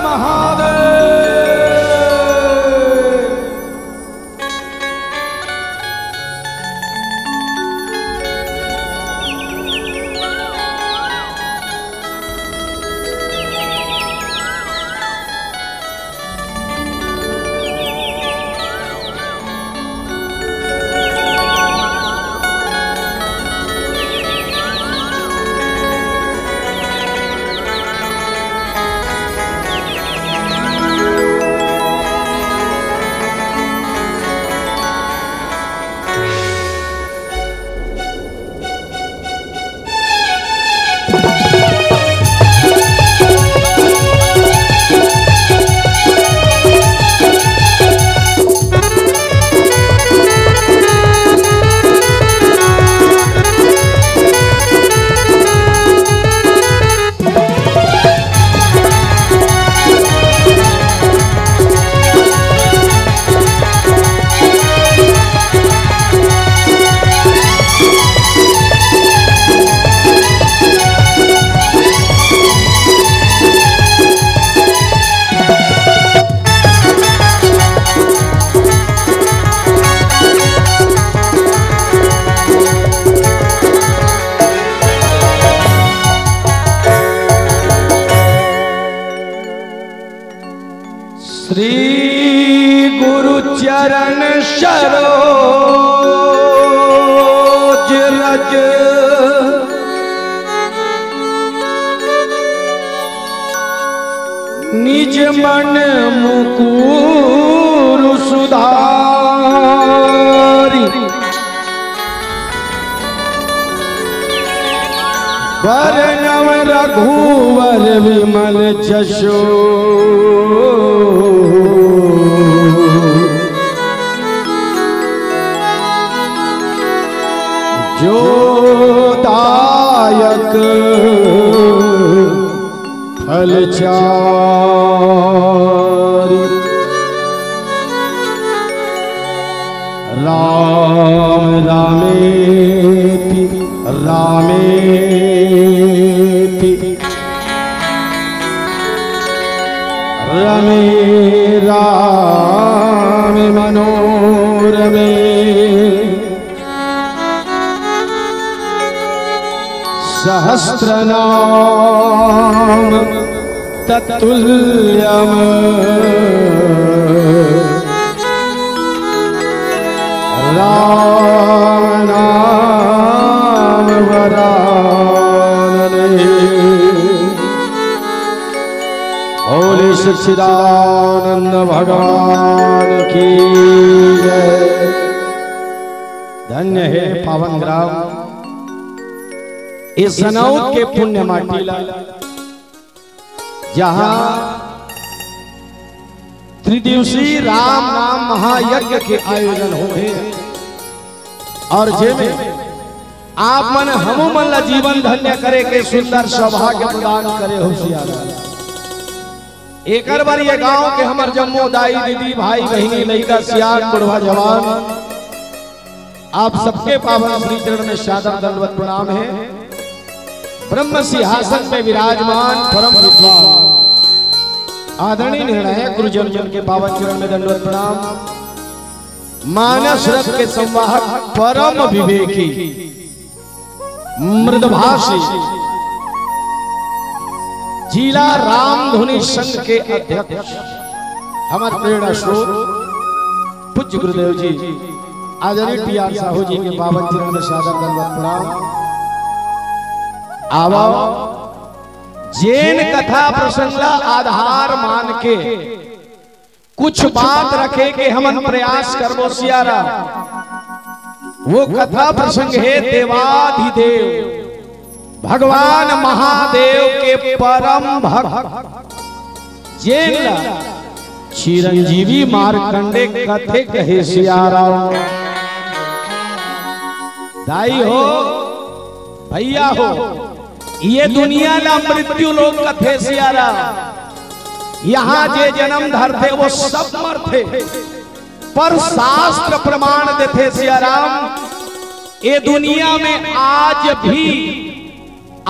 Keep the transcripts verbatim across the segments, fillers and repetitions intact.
महादेव। श्री गुरु चरण सरोज रज, निज मन मुकुर सुधारी। बरनउँ रघुवर विमल जसु, जो दायक फल चारि। राम रामेति रामेति रमे रामे मनोरमे। सहस्रनाम तत्तुल्यम राम नाम वरानने। बोले सच्चिदानंद भगवान की जय। धन्य हे पावन ग्राम, ए सनौत के पुण्य माटी ला, जहाँ त्रिदिवसीय राम नाम महायज्ञ के आयोजन होहे अउ जेमे आप मन हमू मन ला जीवन धन्य करे के सुंदर सौभाग्य प्रदान करे हो सियारा। एकर बर ये गांव के हमर जम्मो दाई दीदी, भाई बहिनी, लइका सियान, बुढ़वा जवान, आप सबके पावन श्री चरण में सादर दंडवत प्रणाम हे। ब्रह्म सिंहासन में विराजमान परम विद्वान आदरणीय निर्णायक गुरुजन के पावन चरण में दंडवत प्रणाम। मानस रथ के संवाहक परम विवेकी मृदभाषी जिला रामधुनी संघ के अध्यक्ष हमर प्रेरणा स्रोत पूज्य गुरुदेव जी आदरणीय टी आर साहू जी के पावन चरण में सादर दंडवत प्रणाम। आवा, जेन कथा प्रसंग ला आधार मान के कुछ बात रखे के हमन प्रयास करबो सियारा। वो कथा प्रसंग हे देवाधिदेव भगवान महादेव के परम भक्त, जेन ला चिरंजीवी मार्कंडे कथे कहे सियारा। दाई हो, भैया हो, ये दुनिया ला मृत्यु लोक कथे सियारा। यहाँ जे जन्म धरथे वो सब मरथे, पर शास्त्र प्रमाण देथे सियाराम, ये दुनिया में आज भी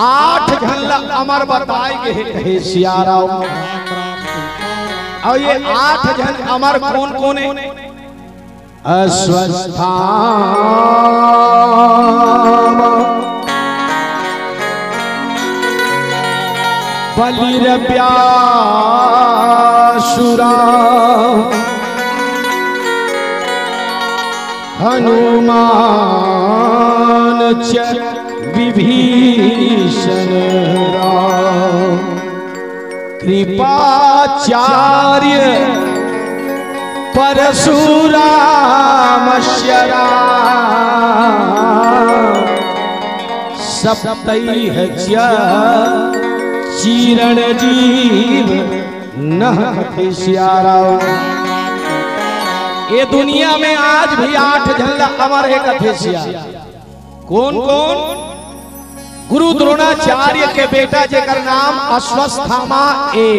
आठ झन ला अमर बताए गे हे कहे सियाराम। अउ ये आठ झन अमर कोन कोन हे? अश्वत्थामा, बलिरव्यासुरा, हनुमान च विभीषण राम। कृपाचार्य परशुरामस्य राम। सप्तैः च चिरंजीव नः कथे सिया राम। ये दुनिया में आज भी आठ झन ला अमर हे कथे सिया। कोन कोन? गुरु द्रोणाचार्य के बेटा जेकर नाम अश्वत्थामा ए,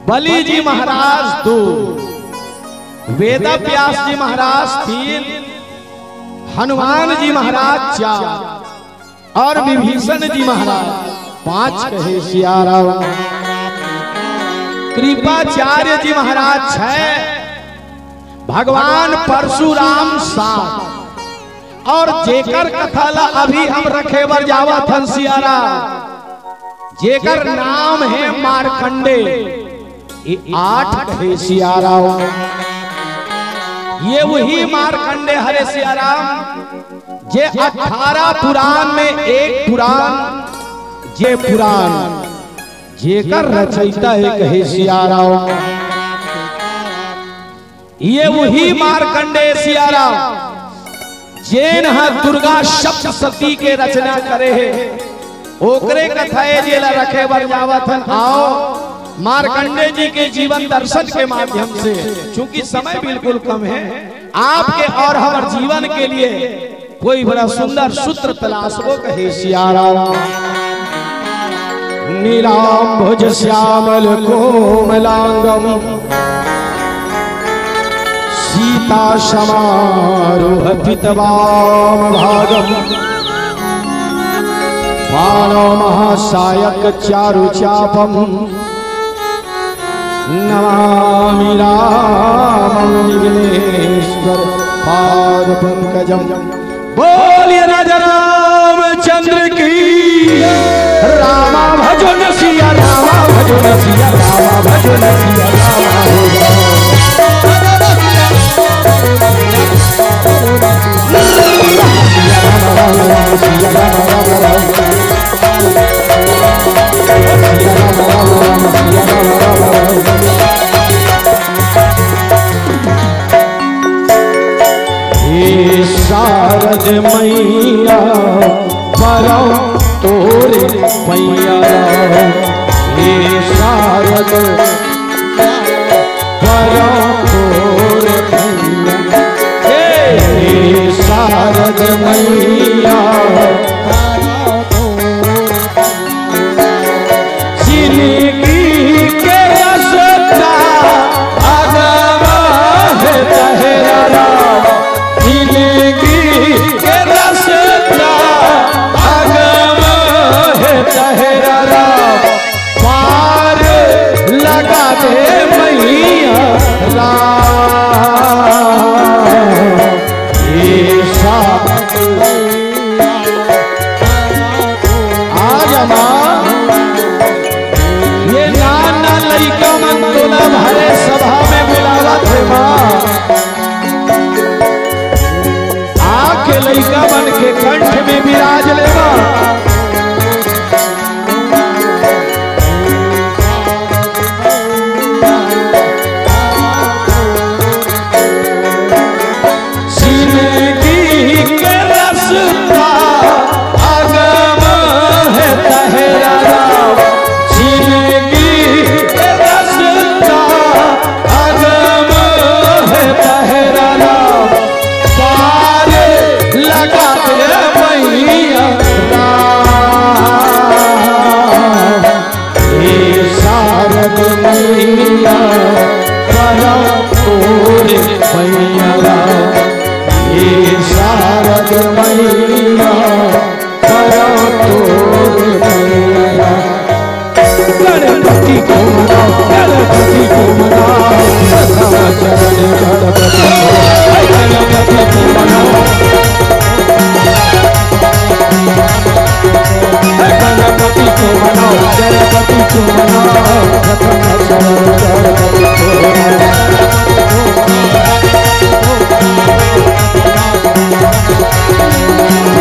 बलि जी महाराज दो, वेदव्यास जी महाराज तीन, हनुमान जी महाराज चार अउ विभीषण जी महाराज पांच कहे सिया राम। कृपाचार्य जी महाराज छह, भगवान परशुराम सात, अउ जेकर कथा ला अभी हम रखे बर जावत हन सिया राम, जेकर नाम हे मार्कंडे, ये आठ कहे सिया राम। ये वही मार्कंडे हरे सिया राम, जे अठारह पुराण में एक पुराण, जे पुराण जेकर रचयिता हे कहे सिया राम। ये वही मार्कंडे सिया राम, जेन ह दुर्गा सप्तशती के रचना करे हे, ओकरे कथा ए जेला रखे बर जावत हन। आओ, मार्कंडे जी के जीवन दर्शन के माध्यम से, चूंकि समय बिल्कुल कम हे, आपके अउ हमर जीवन के लिए कोई बड़ा सुंदर सूत्र तलाशबो कहे सिया राम। नीलांबुज श्यामल कोमलांगम सीता समारोह पितवाम भागम। बाणो महासायक चारु चापम नमामि रामं विघ्नेश्वर पाद पंकजम। बोलिए राजा रामचंद्र की। रामा भजो न सिया, रामा भजो न सिया, रामा भजो न सिया, रामा हो राम। सिया राम राम राम, सिया राम राम राम। हे शारद मैया, परम तोरे पैया। हे शारद, परम तोरे पैया। हे, हे शारद मैया, जिंदगी के रस्ता अगम है तहरा राम, जिंदगी के रस्ता अगम है तहरा राम, पार लगा दे मैया राम। ईशा आ जा माँ, ये नान नान लइका मन तोला भरे सभा में बुलावत हे माँ। आके लइका मन के कंठ में विराज ले माँ। जिंदगी के रस्ता अगम है तहरा राम, जिंदगी के रस्ता अगम है तहरा राम, पार लगा दे मैया राम। हे शारद मैया, परम तोरे पैया। हे शारद मैया, परम तोरे पैया। गणपति को मनाओ, गणपति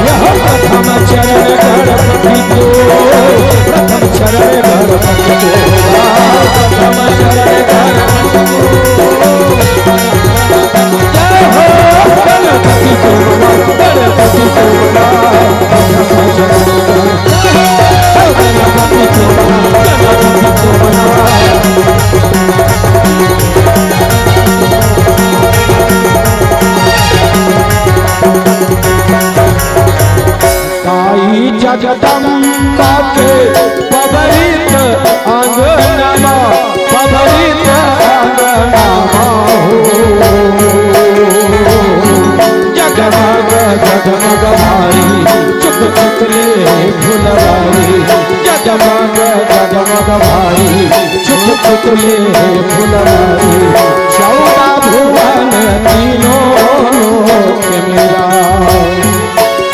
यह प्रथम चरण गणपति को, प्रथम चरण गणपति को, प्रथम चरण गणपति को। जय हो गणपति को, गणपति को, प्रथम चरण गणपति को, गणपति को, गणपति को। ताई जगदम्बा के पबरित अंगनमा, पबरित अंगनमा हो। जगमग जगमग भाई, चुक चुक ले फुलवारी। जगमग जगमग भाई, चुक चुक ले फुलवारी। चौदह भुवन तीनों लोक मेरा,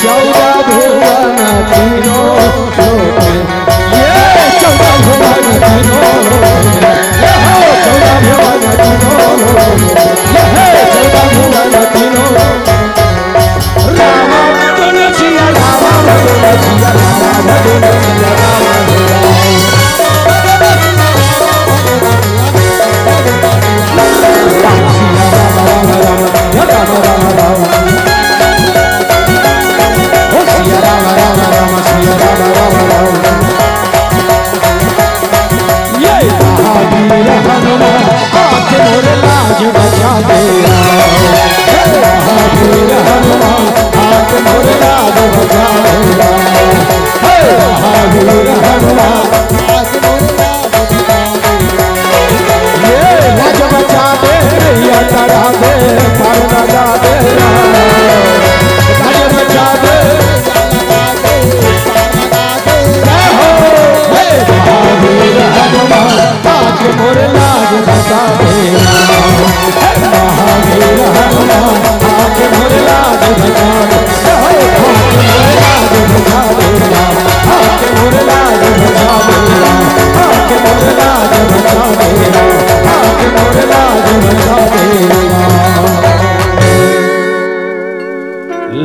चौदह भुवन तीनों लोक। ये चौदह भुवन तीनों लोक। ये हो चौदह भुवन तीनों लोक। ये है चौदह भुवन तीनों लोक। राम तुलसिया राम, तुलसिया राम, तुलसिया राम।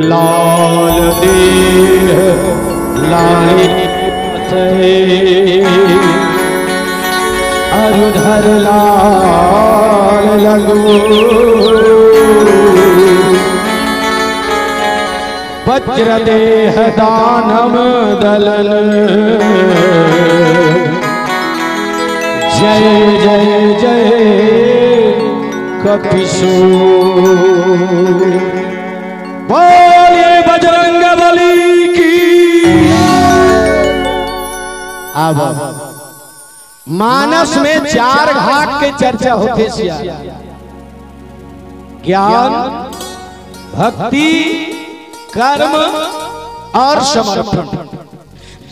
लाल देह लाल सै अरुधर लाल लंगू। वज्र देह दानव दलन। जय जय जय कपिसो। बोलिए बजरंग बली की। अब मानस में चार घाट के चर्चा होथे सिया। ज्ञान, भक्ति, कर्म और समर्पण।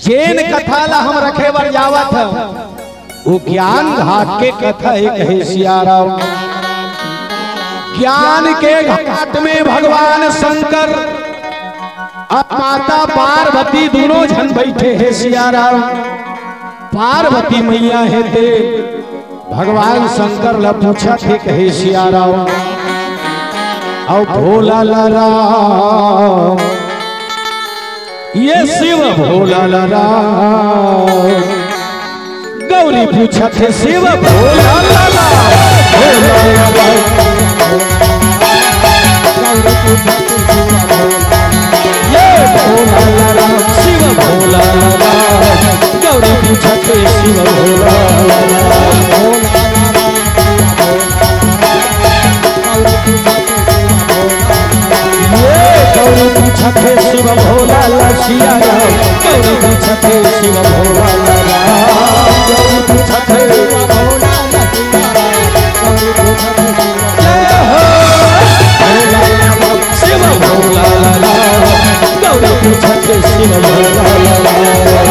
जेन कथा ला हम रखे बर जावत हन, वो ज्ञान घाट के कथा हे, कहे सिया राम। ज्ञान के घाट में भगवान शंकर और माता पार्वती दोनों झन बैठे हे सिया राम। पार्वती मैया हे ते भगवान शंकर ला पूछत हे, कहे सिया राम, अउ भोला ला राम, ये शिव भोला ला राम। गौरी पूछत हे शिव भोला ला राम, भोला ला राम। ये भोला ला राम, शिव भोला ला राम। गौरी पूछत हे शिव भोला ला राम। ये गौरी पूछत हे शिव भोला ला सिया राम। गौरी पूछत हे शिव भोला ला राम। गौरी पूछत हे शिव भोला ला सिया राम। गौरी पूछत हे शिव भोला ला राम। शिव भोला ला राम। गौरी पूछत हे शिव भोला ला राम।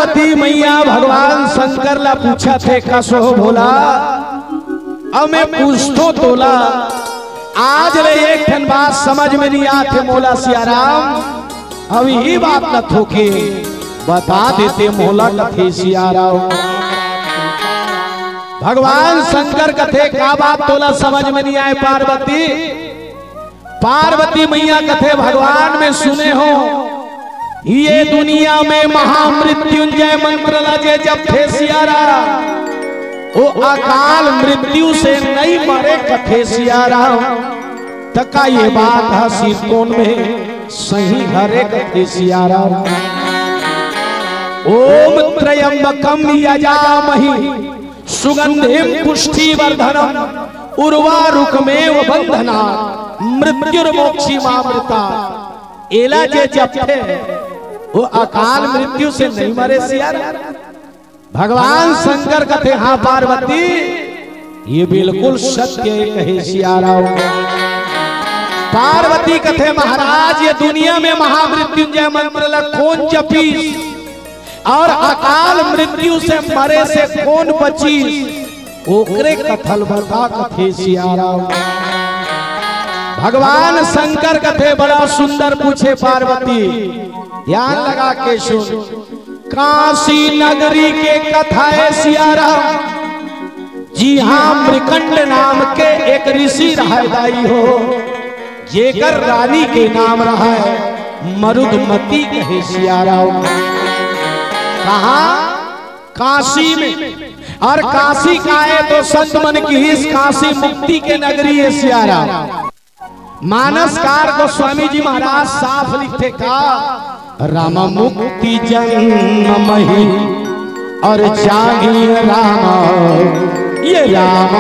पार्वती मैया भगवान शंकर ला पूछत हे, "कस हो भोला, अब मैं पूछथों तोला, आज ले एक ठन बात समझ में नइ आत हे मोला सियाराम, अब इही बात ला थोके बता देते मोला," कथे सियाराम। भगवान शंकर कथे, "का बात तोला समझ में नइ आय पार्वती?" पार्वती मैया कथे, "भगवान मैं सुने हों, ये दुनिया में महामृत्युंजय मंत्र ला जे जपथे सियाराम, वो अकाल मृत्यु से नइ मरे कथे सियाराम, त का ये बात ह सिरतोन में सही हरे कथे सियाराम।" ओम त्र्यंबकम यजामहि सुगंधिम पुष्टिवर्धनम उर्वारुकमेव बंधनात् मृत्युर्मोक्षीमामृतात्। एला जे जपथे, वो अकाल मृत्यु से नइ मरे सियाराम। भगवान शंकर कथे, "हाँ पार्वती, ये बिल्कुल सत्य हे," कहे सियाराम। पार्वती कथे, "महाराज, ये दुनिया में महामृत्युंजय मंत्र ला कोन जपिस?" अउ अकाल मृत्यु से मरे से कोन बचिस, ओकरे कथा ल बता कथे सियाराम। भगवान शंकर कथे, बड़ा सुंदर पूछे पार्वती, ध्यान लगा के सुन। काशी नगरी के कथा हे सियाराम, जिहाँ मृकंड नाम के एक ऋषि रहय दाई हो, जेकर रानी के नाम रहय मरुदमती कहे सियाराम। कहाँ? काशी में। अउ काशी का हे तो संत मन किहिस काशी मुक्ति के नगरी हे सियाराम। मानसकार गोस्वामी जी महाराज साफ लिखथे का, "राम मुक्ति जन्म मही अउ जानी राम, ये राम।"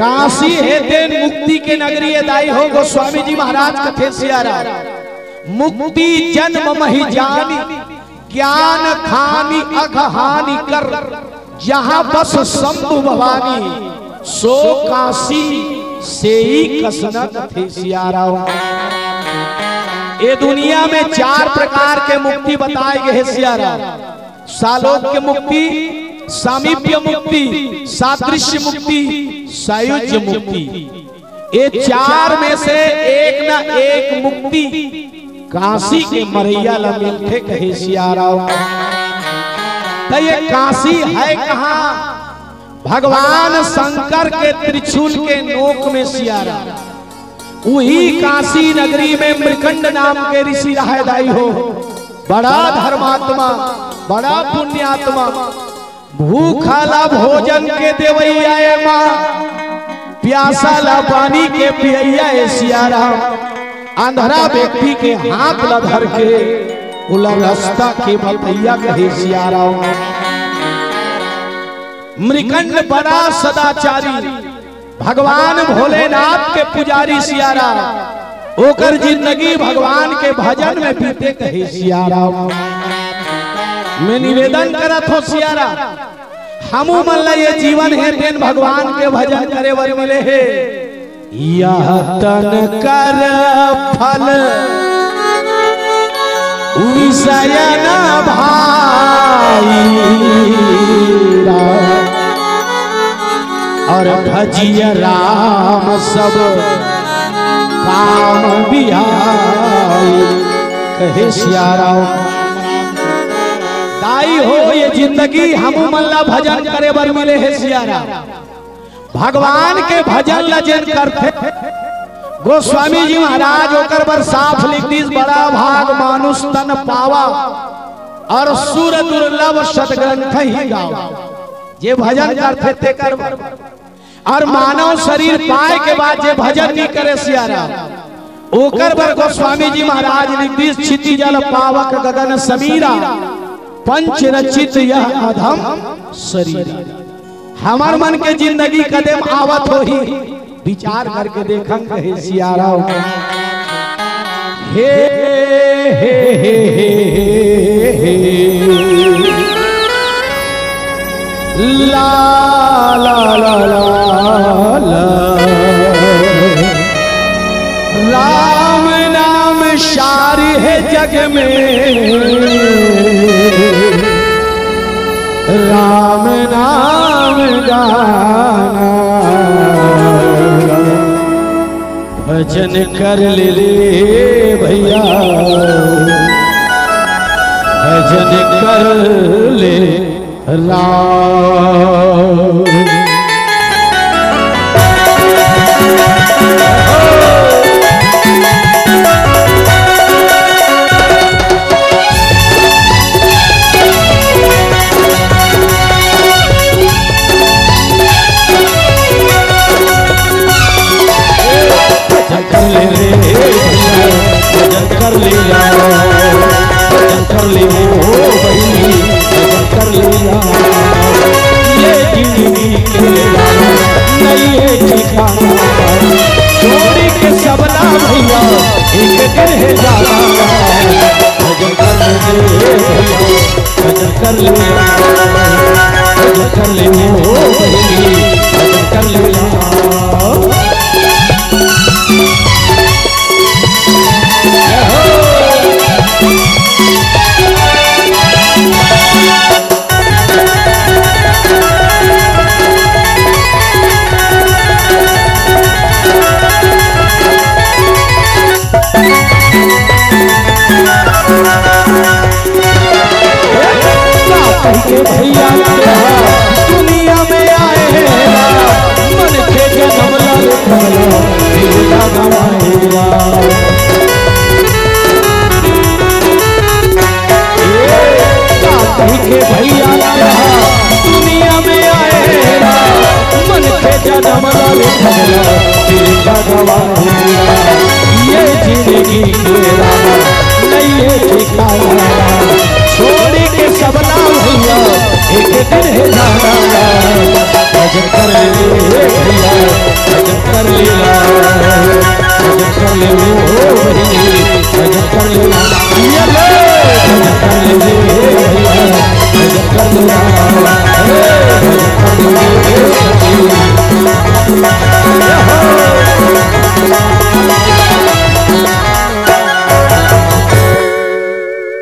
काशी हे तेन मुक्ति के नगरी हे दाई हो, गोस्वामी जी महाराज कथे सियाराम। मुक्ति जन्म मही जानी, ज्ञान खानी अघ हानि कर, जहाँ बस शंभु भवानी, सो काशी सेई कस न कथे सियाराम। ए दुनिया में चार प्रकार के मुक्ति बताए गे हे सियाराम। सालोक्य मुक्ति, सामीप्य मुक्ति, सादृश्य मुक्ति, सायुज्य मुक्ति। ये चार में से एक न एक मुक्ति काशी के मरैया ला मिलथे कहे सियाराम। त ये काशी हे कहाँ? भगवान शंकर के त्रिशूल के नोक में सियाराम। उही काशी नगरी में मृकंड नाम के ऋषि रहय दाई हो, बड़ा धर्मात्मा, बड़ा पुण्यात्मा। भूखा ला भोजन के देवइया ए माँ, प्यासा ला पानी के पियइया ए सियाराम। अंधरा व्यक्ति के हाथ ला धर के ओला रस्ता के बतइया कहे सियाराम। मृकंड बड़ा सदाचारी, भगवान भोलेनाथ के पुजारी सियाराम, ओकर जिंदगी भगवान के भजन में बीते कहे सियाराम। मैं निवेदन करत हों सियाराम, हमू मन ला ये जीवन हे तेन भगवान के भजन करे बर मिले हे। यह तन कर फल विषय न भाई, अउ भजिय राम सब काम बिहाई। कहे सियाराम। दाई हो, ये जिंदगी हमू मन ला भजन करे बर मिले हे सियाराम। भगवान के भजन ल जेन करथे, गोस्वामी जी महाराज ओकर बर साफ लिख दिस, बड़ा भाग मानुष तन पावा, अउ सुर दुर्लभ सतग्रंथ ही गावा। जे भजन करथे तेकर बर, अउ मानव शरीर पाए के बाद जे भजन नइ करे सियाराम, ओकर बर गोस्वामी जी महाराज लिख दिस, "क्षिति जल पावक गगन समीरा, पंच रचित यह अधम शरीरा।" हमर मन के जिंदगी कतेक आवत होही, विचार करके देखन कहे सियाराम। हे ला, ला, ला, ला, ला। राम नाम सार हे जग में, राम नाम गाना। भजन कर ले रे भैया, भजन कर ले राम। भजन कर ले रे, भजन कर ले यार, भजन कर ले ओ बहिनी, भजन कर ले यार। ये जिंदगी के नहीं है ठिकाना, छोड़ के सबला भैया, एक दिन है जाना। भजन कर ले रे भैया, भजन कर ले, भजन कर ले ओ बहिनी, भजन कर ले। कहि के भैया दुनिया में आए हे, मन के जनम लाल कमला, दिल का गवाए। कहि के भैया दुनिया में आए हे, मन के जनम लाल कमला, दिल का गवाए। ये जिंदगी के राह नहीं है ठिकाना, छोड़ के सबला भैया, एक दिन है जाना। भजन कर ले भैया, भजन कर ले, भजन कर ले ओ बहिनी, भजन कर ले। ये ले, भजन कर ले भैया, भजन कर ले, भजन कर ले।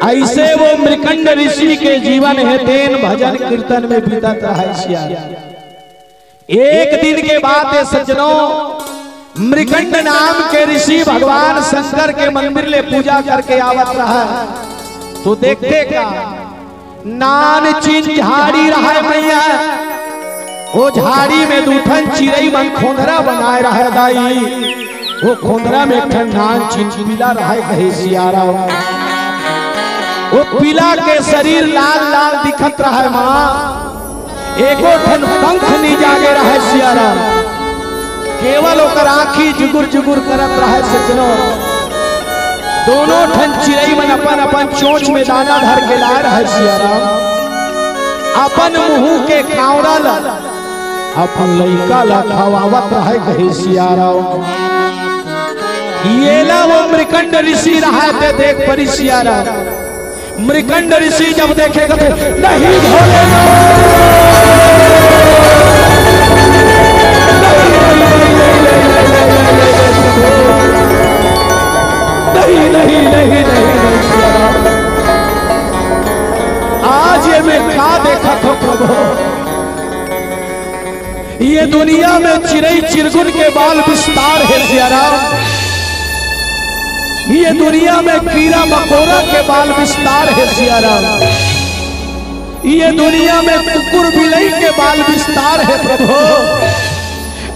अइसे वो मृकंड ऋषि के जीवन हे, तेन भजन कीर्तन में बीतत रहय सिया। एक दिन के बात हे सज्जनों, मृकंड नाम के ऋषि भगवान शंकर के मंदिर ले पूजा करके आवत रहय, तो देखथे का नान चिन झाड़ी रहय मैया, ओ झाड़ी में दू ठन चिरई मन खोंधरा बनाए रहय दाई। ओ खोंधरा में एक ठन नान चिन पीला रहय कहे सिया राम। ओ पीला के शरीर लाल लाल दिखत रहय माँ। एको ठन पंख नी जागे रहय सिया राम। केवल ओकर आँखी जुगुर जुगुर करत रहय सज्जनों। दोनों ठन चिरई मन अपन अपन चोंच में दाना धर के लाए रहय सिया राम। अपन मुहूँ के कांवरा ल अपन लइका ल खवावत रहय कहे सिया राम। येला वो मृकंड ऋषि रहय ते देख परी सिया राम। मृकंड ऋषि जब देखे कथे, "नहीं भोलेनाथ, नहीं, नहीं, नहीं, नहीं।" आज ये मैं का देखत हों प्रभु? ये दुनिया में चिरई चिरगुन के बाल बिस्तार हे सिया राम। ये दुनिया में कीरा मकोरा के बाल बिस्तार हे सिया राम। ये दुनिया में कुकुर बिलई के बाल बिस्तार हे प्रभु।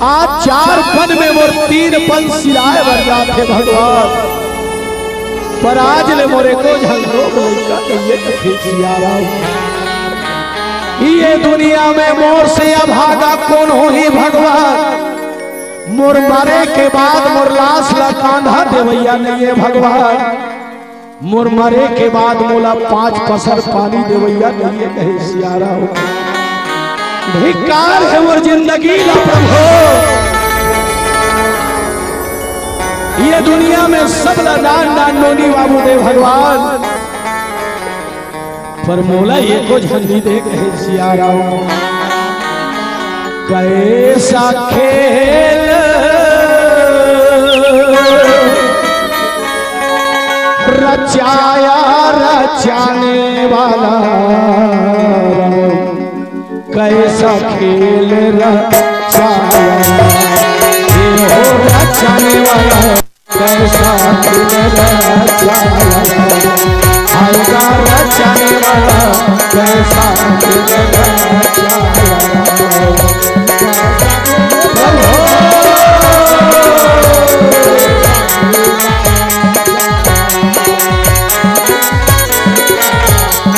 आज चार पन में मोर तीन पन सिलाए बर जात हे भगवान। पर आज ले मोर एको झन लोग लइका नइये कथे सिया राम। ये दुनिया में मोर से अभागा कोन होही भगवान? मोर मरे के बाद मोर लाश ला कांधा देवइया नइये भगवान। मोर मरे के बाद मोला पांच पसर पानी देवइया नइये कहे सिया राम। धिक्कार हे मोर जिंदगी ला प्रभु। ये दुनिया में सब ला नान नान नोनी बाबू दे भगवान, पर मोला एको झन नइ दे कहे सिया राम। कैसा खेल रचाया रचाने वाला, कैसा खेल रचाया ये हो रचाने वाला। कैसा खेल रचाया, आएगा रचाने वाला, कैसा खेल रचाया।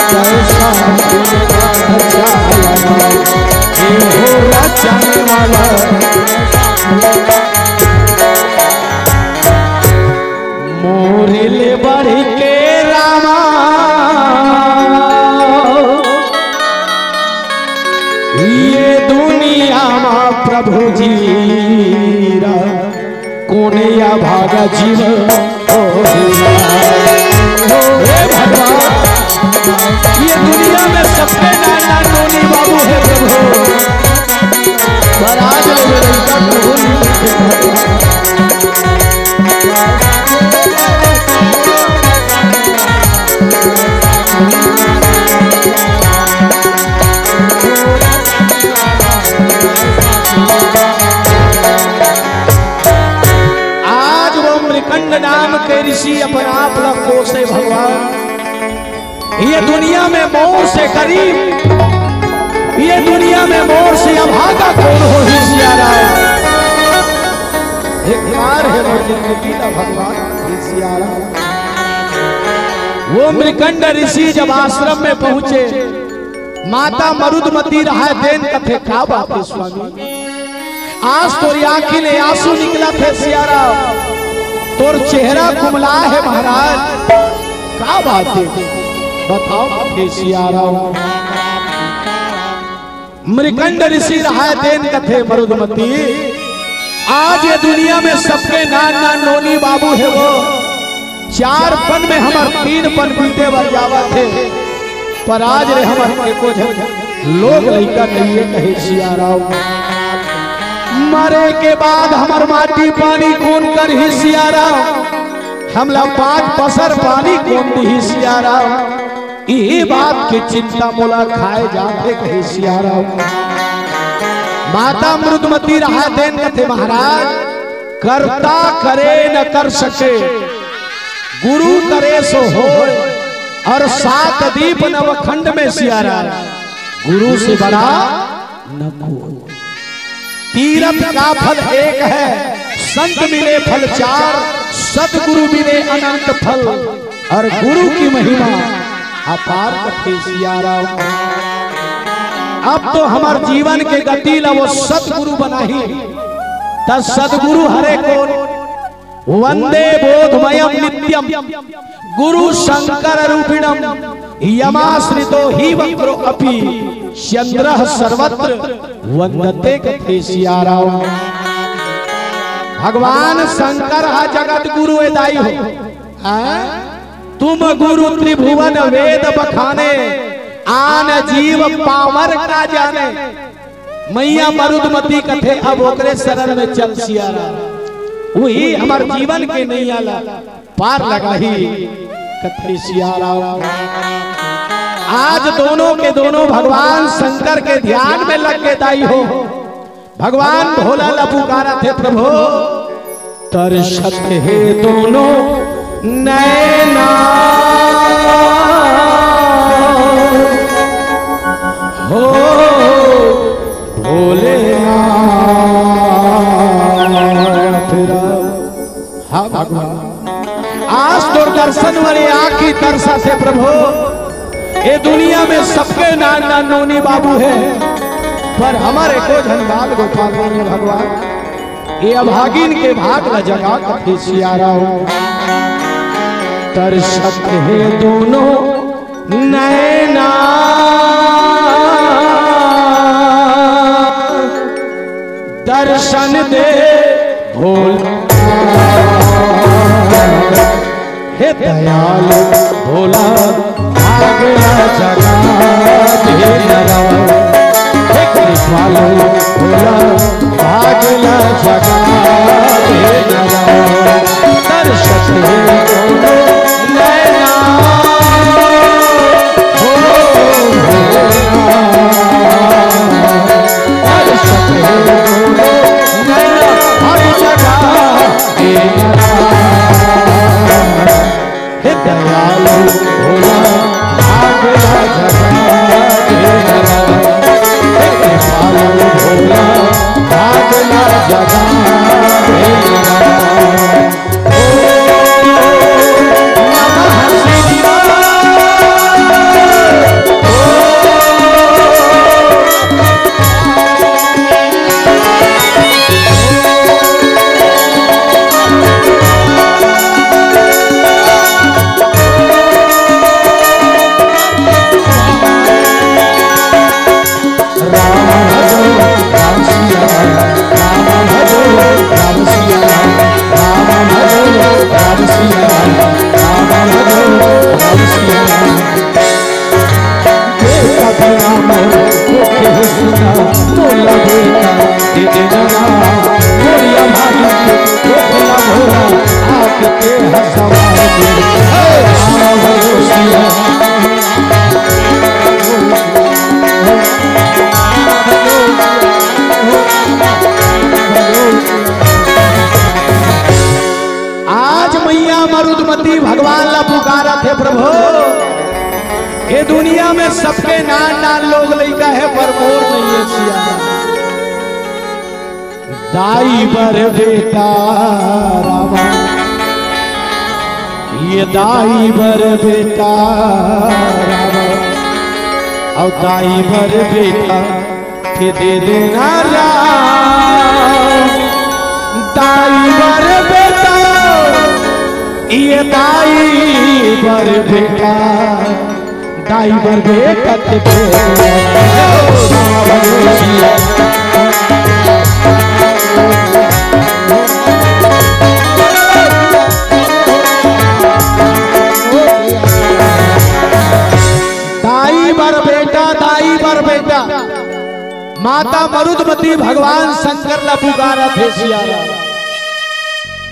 कैसा खेल रचाया, ये हो रचाने वाला। मोरे ले बढ़ के रामा, ये दुनिया मा प्रभु जी रा, कोन अभागा जीव हो। हे भगवान, ये दुनिया में सबके नाना नोनी बाबू हे प्रभु। पर आज ले लइका प्रभु नहीं देखे। आज वो मृकंड नाम के ऋषि अपन आप ला कोसे भगवान। ये दुनिया में मोर से गरीब, ये दुनिया में मोर से अभागा कोन होही सिया राम। धिक्कार हे मोर जिंदगी ला भगवान हे सिया राम। वो मृकंड ऋषि जब आश्रम में पहुंचे, माता मरुदमती रहाय तेन कथे, का बात हे स्वामी? आज तोर आँखी ले आंसू निकलत हे सिया राम, तोर चेहरा कुमला हे महाराज, का बात हे? बताओ हे सिया राम। मृकंड ऋषि रहाय तेन कथे मरुदमती, आज ये दुनिया में सबके नान नान नोनी बाबू हे वो, चार पन में हमर तीन पन बीते बर जावत हे, पर आज ले हमर एको झन लोग लइका नइ हे कहे सिया राम। मरे के बाद हमर माटी पानी कोन करही सिया राम, हमला पाँच पसर पानी कोन दिही सिया राम। इही बात के चिंता मोला खाए जाथे कहे सिया राम। माता मरुदमती रहाय तेन कथे महाराज, करता करे न कर सके, गुरु करे सो होय, और सात दीप नवखंड में सिया राम, गुरु से बड़ा न कोय। तीरथ का फल एक है, संत मिले फल चार, सतगुरु मिले अनंत फल, और गुरु की महिमा अपार कथे सिया राम। अब तो हमर जीवन के गति ला वो सतगुरु बनाही, त सतगुरु हरे कोन? वंदे बोधमयम नित्यम गुरु शंकर रूपिणम, यमाश्रितो ही वक्रो अपि चंद्र सर्वत्र वंदते कथे सिया राम। भगवान शंकर हा जगत गुरु ए दाई हो। हाँ? तुम गुरु त्रिभुवन वेद बखाने, आन जीव पामर का जाने। मैया मरुदमती कथे, अब ओकरे शरण में चल सिया राम, उही हमर जीवन के नैया ला पार लगाही कथे सिया राम। आज दोनों के दोनों भगवान शंकर के ध्यान में लग के दाई हो, भगवान भोला ला पुकारत हे, प्रभु, तरसत हे दोनों नैना हो भोलेनाथ राम। हाँ भगवान, आज तोर दर्शन वाले आँखी तरसत हे प्रभु। ए दुनिया में सबके नान नान नोनी बाबू हे, पर हमर एको झन बाल गोपाल नइ हे भगवान। ए अभागिन के भाग ला जगा कथे सिया राम। तरसत हे दोनों नैना दर्शन दे भोला, हे दयालु भोला, आग ला जगा दे नरा। हे कृपालु भोला, आग ला जगा दे नरा। दर्शन दे दोनों नैना, हो भोला। आज मैया मरुदमती भगवान ला पुकारत हे, प्रभु, ये दुनिया में सबके नान नान लोग लइका हे, पर मोर नइ हे सिया। दाई बर बेटा रामा, ये दाई बर बेटा रामा, अउ दाई बर बेटा के दे देना राम। दाई बर बेटा, ये दाई बर बेटा, दाई बर बेटा के दे। दाई बर बेटा, दाई बर बेटा, माता मरुदमती भगवान शंकर ला पुकारत हे सिया राम।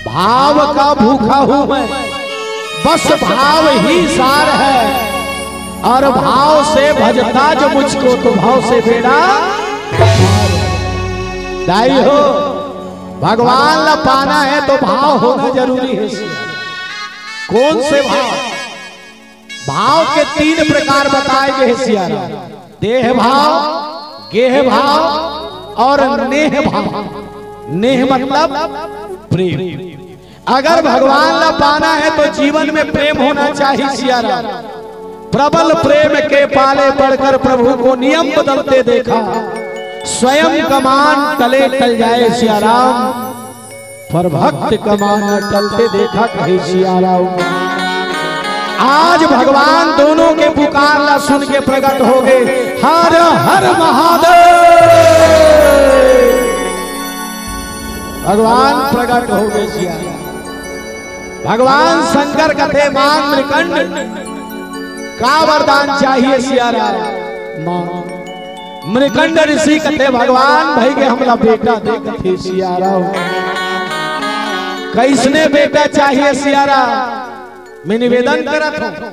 भाव का भूखा हूँ मैं, बस भाव ही सार है, और भाव से भजता जो मुझको तो भाव से बेड़ा पार। दाई हो, भगवान ला पाना है तो भाव होना जरूरी है सिया। कौन से भाव? भाव के तीन प्रकार बताए गए हे सिया राम। देह भाव, गेह भाव और नेह भाव। नेह मतलब प्रेम। अगर भगवान ला पाना है तो जीवन में प्रेम होना चाहिए सिया राम। प्रबल प्रेम के पाले पड़कर प्रभु को नियम बदलते देखा, स्वयं कमान तले टल जाए सिया राम। पर भक्त कमान टलते देखा कहे सिया राम। आज भगवान दोनों के पुकार ला सुन के प्रकट हो गए। हर हर महादेव। भगवान प्रकट हो गए सिया। भगवान शंकर कथे, मांग मृकंड, का वरदान चाहिए सिया राम? मांग। मृकंड ऋषि कथे, भगवान भई के हमला बेटा दे, कथे सिया राम। कइसने बेटा चाहिए सिया राम? मैं निवेदन करत हूँ,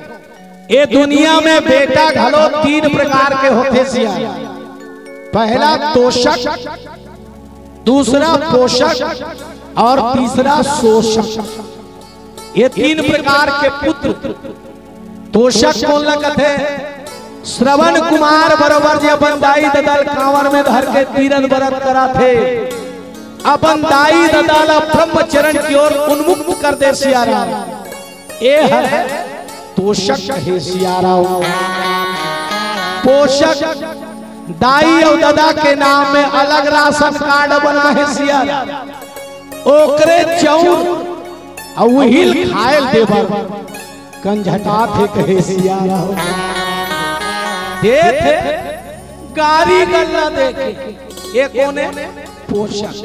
ये दुनिया में बेटा घलो तीन प्रकार के होथे सिया। पहला तोषक, दूसरा पोषक और तीसरा शोषक। ये तीन प्रकार के पुत्र। तोषक कोन ला कथे? श्रवण कुमार बरोबर जे अपन दाई ददा ल कांवर में धर के तीरथ बरत कराथे, अपन दाई ददा ल ब्रह्मचरण की ओर उन्मुक्त कर दे सिया राम। ये है तोषक हे सिया राम। पोषक, दाई अउ ददा के नाम में अलग राशन कार्ड बना हे सिया राम। ओकरे चाउर अउ उही ल खाए ल देबर कंझटाथे कहे सिया राम। देथे गारी गल्ला देके, ये कोने? पोषक।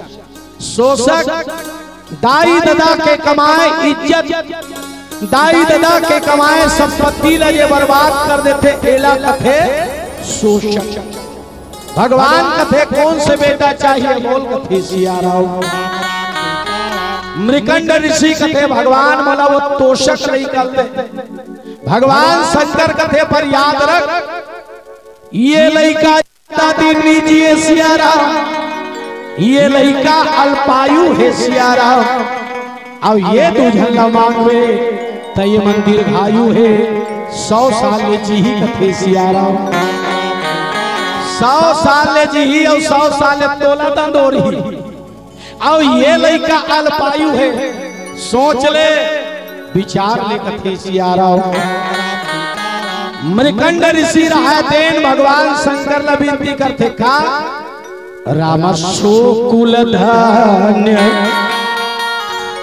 शोषक, दाई ददा के कमाए इज्जत, दाई ददा के कमाए संपत्ति ला जे बर्बाद कर देथे, एला कथे शोषक। भगवान कथे, "कौन से बेटा चाहिए?" बोल, कथे, "सिया राम।" मृकंड ऋषि कथे, "भगवान मोला वो तोषक लइका दे।" भगवान शंकर कथे, "पर याद रख, ये लइका ज्यादा दिन नहीं जिए सिया राम, ये लइका अल्पायु हे सिया राम। अब ये दू झन ला मांगबे त ये मन दीर्घायु हे, सौ साल ले जीही कथे सिया राम, सौ साल ले जीही अउ सौ साल ले तोला दंदोरही। अउ ये लइका अल्पायु हे, सोच ले, विचार ले कथे सिया राम।" मृकंड ऋषि रहय तेन भगवान शंकर ला विनती करथे का, "राम सो कुल धन्य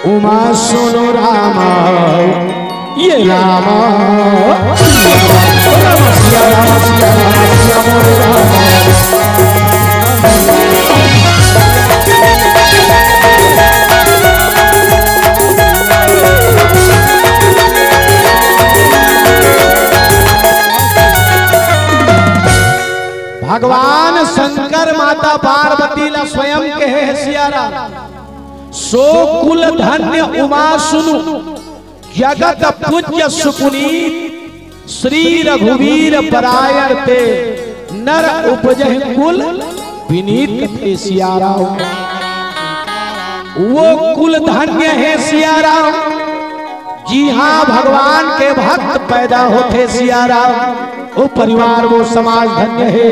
उमा सुनु राम, ये राम।" भगवान शंकर माता पार्वती ला स्वयं कहे हे सिया राम, "सो कुल धन्य उमा सुनु, जगत पूज्य सुपुनीत, श्री रघुवीर परायण ते, नर उपजहि कुल विनीत।" कथे सिया राम, वो कुल धन्य हे सिया राम, जिहां भगवान के भक्त पैदा होथे सिया राम, वो परिवार, वो समाज धन्य हे,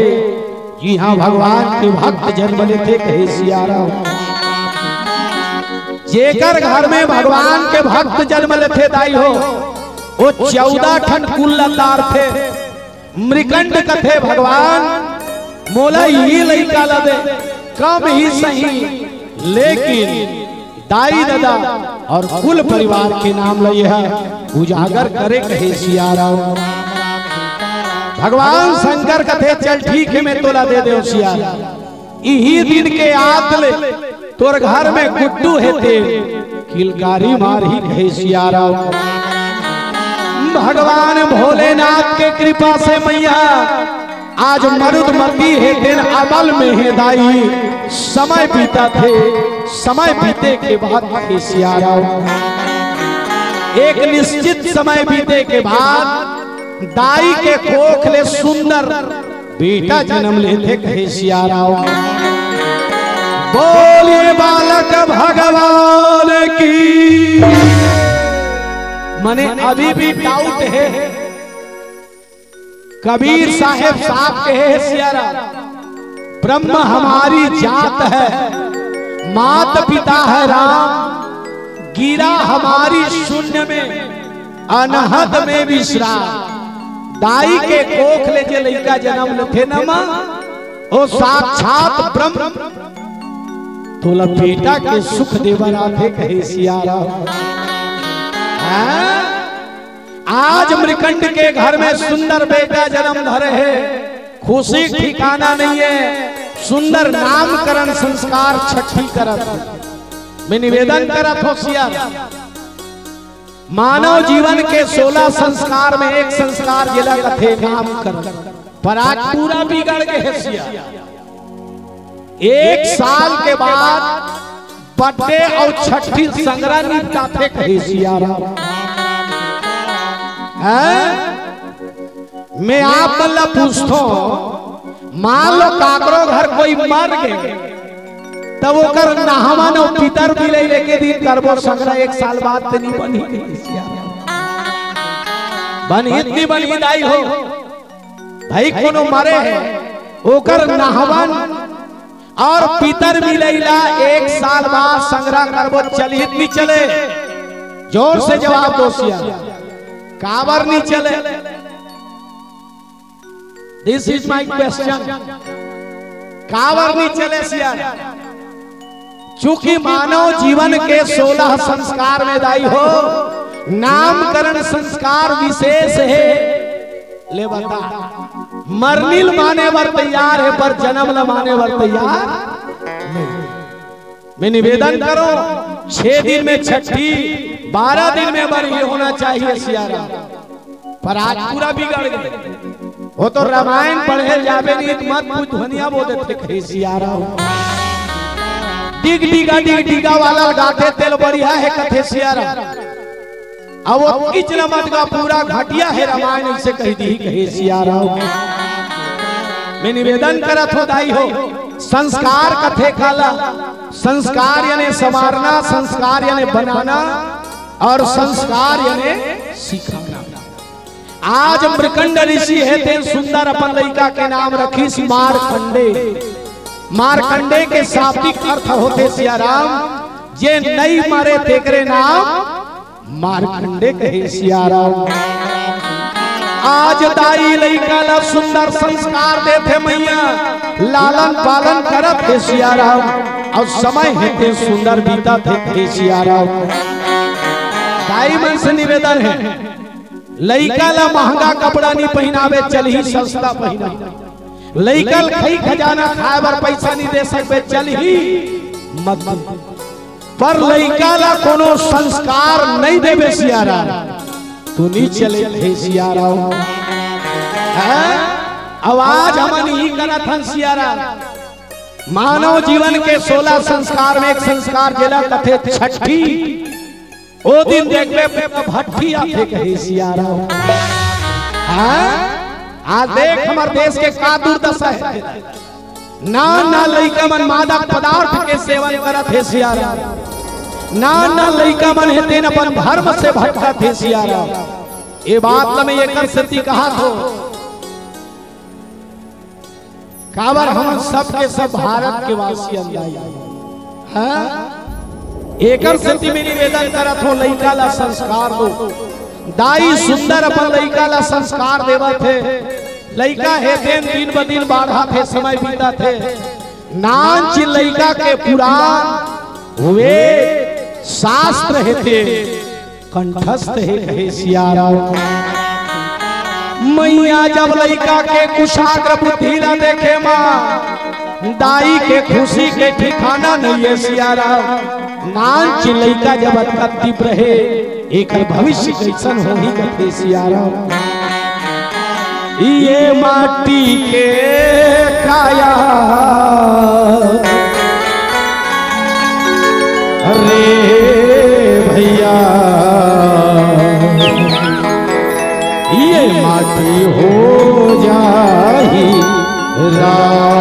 जिहां भगवान के भक्त जन्म लेथे, कहे सिया राम। जेकर घर में भगवान के भक्त जन्म लेथे दाई हो, वो चौदह ठन कुल ला तारथे। मृकंड कथे, "भगवान, मोला ये लइका ला दे, कम ही सही, लेकिन दाई ददा अउ कुल परिवार के नाम ला ये उजागर करे," कहे सिया राम। भगवान शंकर कथे, "चल ठीक हे, मैं तोला दे देव सिया राम। इही दिन के आत ले तोर घर में गुड्डू हे ते किलकारी मारही," कहे सिया राम। भगवान भोलेनाथ के कृपा से मैया आज मरुदमती हे तेन अमल में हे दाई। समय बीतत हे, समय बीते के बाद कहे सिया राम, एक निश्चित समय बीते के बाद दाई के कोख ले सुंदर बेटा जन्म लेथे कहे सिया राम। बोलिए बालक भगवान की। मने अभी भी डाउट हे। कबीर साहेब साफ कहे हे सिया राम, "ब्रह्म हमारी जात है, मात पिता है राम, गिरा हमारी शून्य में, अनहद में विश्राम।" दाई के कोख ले जे लइका जन्म लेथे न मां, ओ साक्षात ब्रह्म तोला बेटा के सुख देबर आथे कहे सिया राम। हाँ? आज मृकंड के घर में सुंदर बेटा जन्म धरे हे, खुशी ठिकाना नहीं है, सुंदर नामकरण संस्कार छट्ठी करत। मैं निवेदन करत हो सिया, मानव जीवन के सोलह संस्कार में एक संस्कार जेला कथे नामकरण, पर आज पूरा बिगड़ गे हे सिया। एक साल के बाद बर्थडे अउ छट्ठी संग्रह निपटाथे कहे सिया राम। हैं? मैं आप मन ला पूछथों, मान लो काकरो घर कोई मर गे, तब ओकर नहवन अउ पितर बिलई लेके दिन करबो संग्रह, एक साल बाद ते नहीं बनही कहे सिया राम। बनही त नहीं बनही दाई हो, भाई कोनो मरे हे, ओकर नहवन अउ पितर बिलई ला एक साल बाद संग्रह करबो, चलही त नहीं चले? जोर से जवाब दो सिया, काबर नहीं चले? This is my question। काबर नहीं चले सिया? चूंकि मानव जीवन के सोलह संस्कार में दाई हो, नामकरण संस्कार विशेष हे। ले बता, मरनी ल माने बर तैयार हे, पर जनम ल माने बर तैयार नहीं। मैं निवेदन करों, छह दिन में छठी, बारह दिन में बरही होना चाहिए सियाराम। पर आज पूरा बिगड़ गए। वो तो रामायण पढ़े जाबे नहीं तो मत पूछ, ध्वनिया बो देथे कहे सियाराम। डिग डिगा डिग डिगा वाला गाथे तेल बढ़िया हे कथे सियाराम। अब वो किच नमत का पूरा घटिया हे रामायण, इसे कह दी कहे सियाराम। मैं निवेदन करत हो दाई हो, संस्कार कथे काला, संस्कार यानी संवारना, संस्कार यानी बनाना और संस्कार यानी सिखाना। आज मृकंड ऋषि हे तेन सुंदर अपन लइका के नाम रखिस मारकंडे। मारकंडे के शाब्दिक अर्थ होथे सियाराम, जे नई मरे तेकरे नाम मारकंडे कहे सियाराम। आज दाई लइका ला सुंदर संस्कार देथे मैया, लालन पालन करत हे सियाराम। अउ समय हे ते सुंदर बीतत हे कहे सियाराम। दाई मन से निवेदन हे, लइका ला महंगा कपड़ा नहीं पहिनाबे, चलही सस्ता पहिना। लइका ला खई खजाना खाए बर पैसा नहीं दे सकबे, चलही मत दे। पर लइका ला कोनो संस्कार नहीं देबे सियाराम, तू नहीं चले हे सियाराम। हैं? अब आज हमन ही करत हन सियाराम। मानव जीवन के सोलह संस्कार में एक संस्कार जेला कथे छठी। ओ दिन देखबे पूरा भट्ठी आथे कहे सियाराम। हाँ? आज देख हमर देश के का दुर्दशा हे। नान नान लइका मन मादक पदार्थ के सेवन करत हे सियाराम। नान नान लइका मन हे तेन अपन धर्म से भटकत हे सियाराम। ए बात ल मैं एकर सेती कहत हो, काबर हमन सब के सब भारत के वासी अन दाई। हाँ? एकर सेती मैं निवेदन करत हो, लइका ला संस्कार दो। दाई सुंदर अपन लइका ला संस्कार देवत हे। लइका हे तेन दिन ब दिन बाढ़त हे, समय बीतत हे। नानचिन लइका के पुराण, वेद, शास्त्र हे ते कंठस्थ हे कहे सियाराम। मैया जब लइका के कुशाग्र बुद्धि ला देखे माँ, दाई के खुशी के ठिकाना नहीं हे सियाराम। नानचिन लइका जब अतका तीव्र हे, एकर भविष्य कइसन होही कथे सियाराम। ये माटी के काया रे भैया, ये माटी हो जाही राम।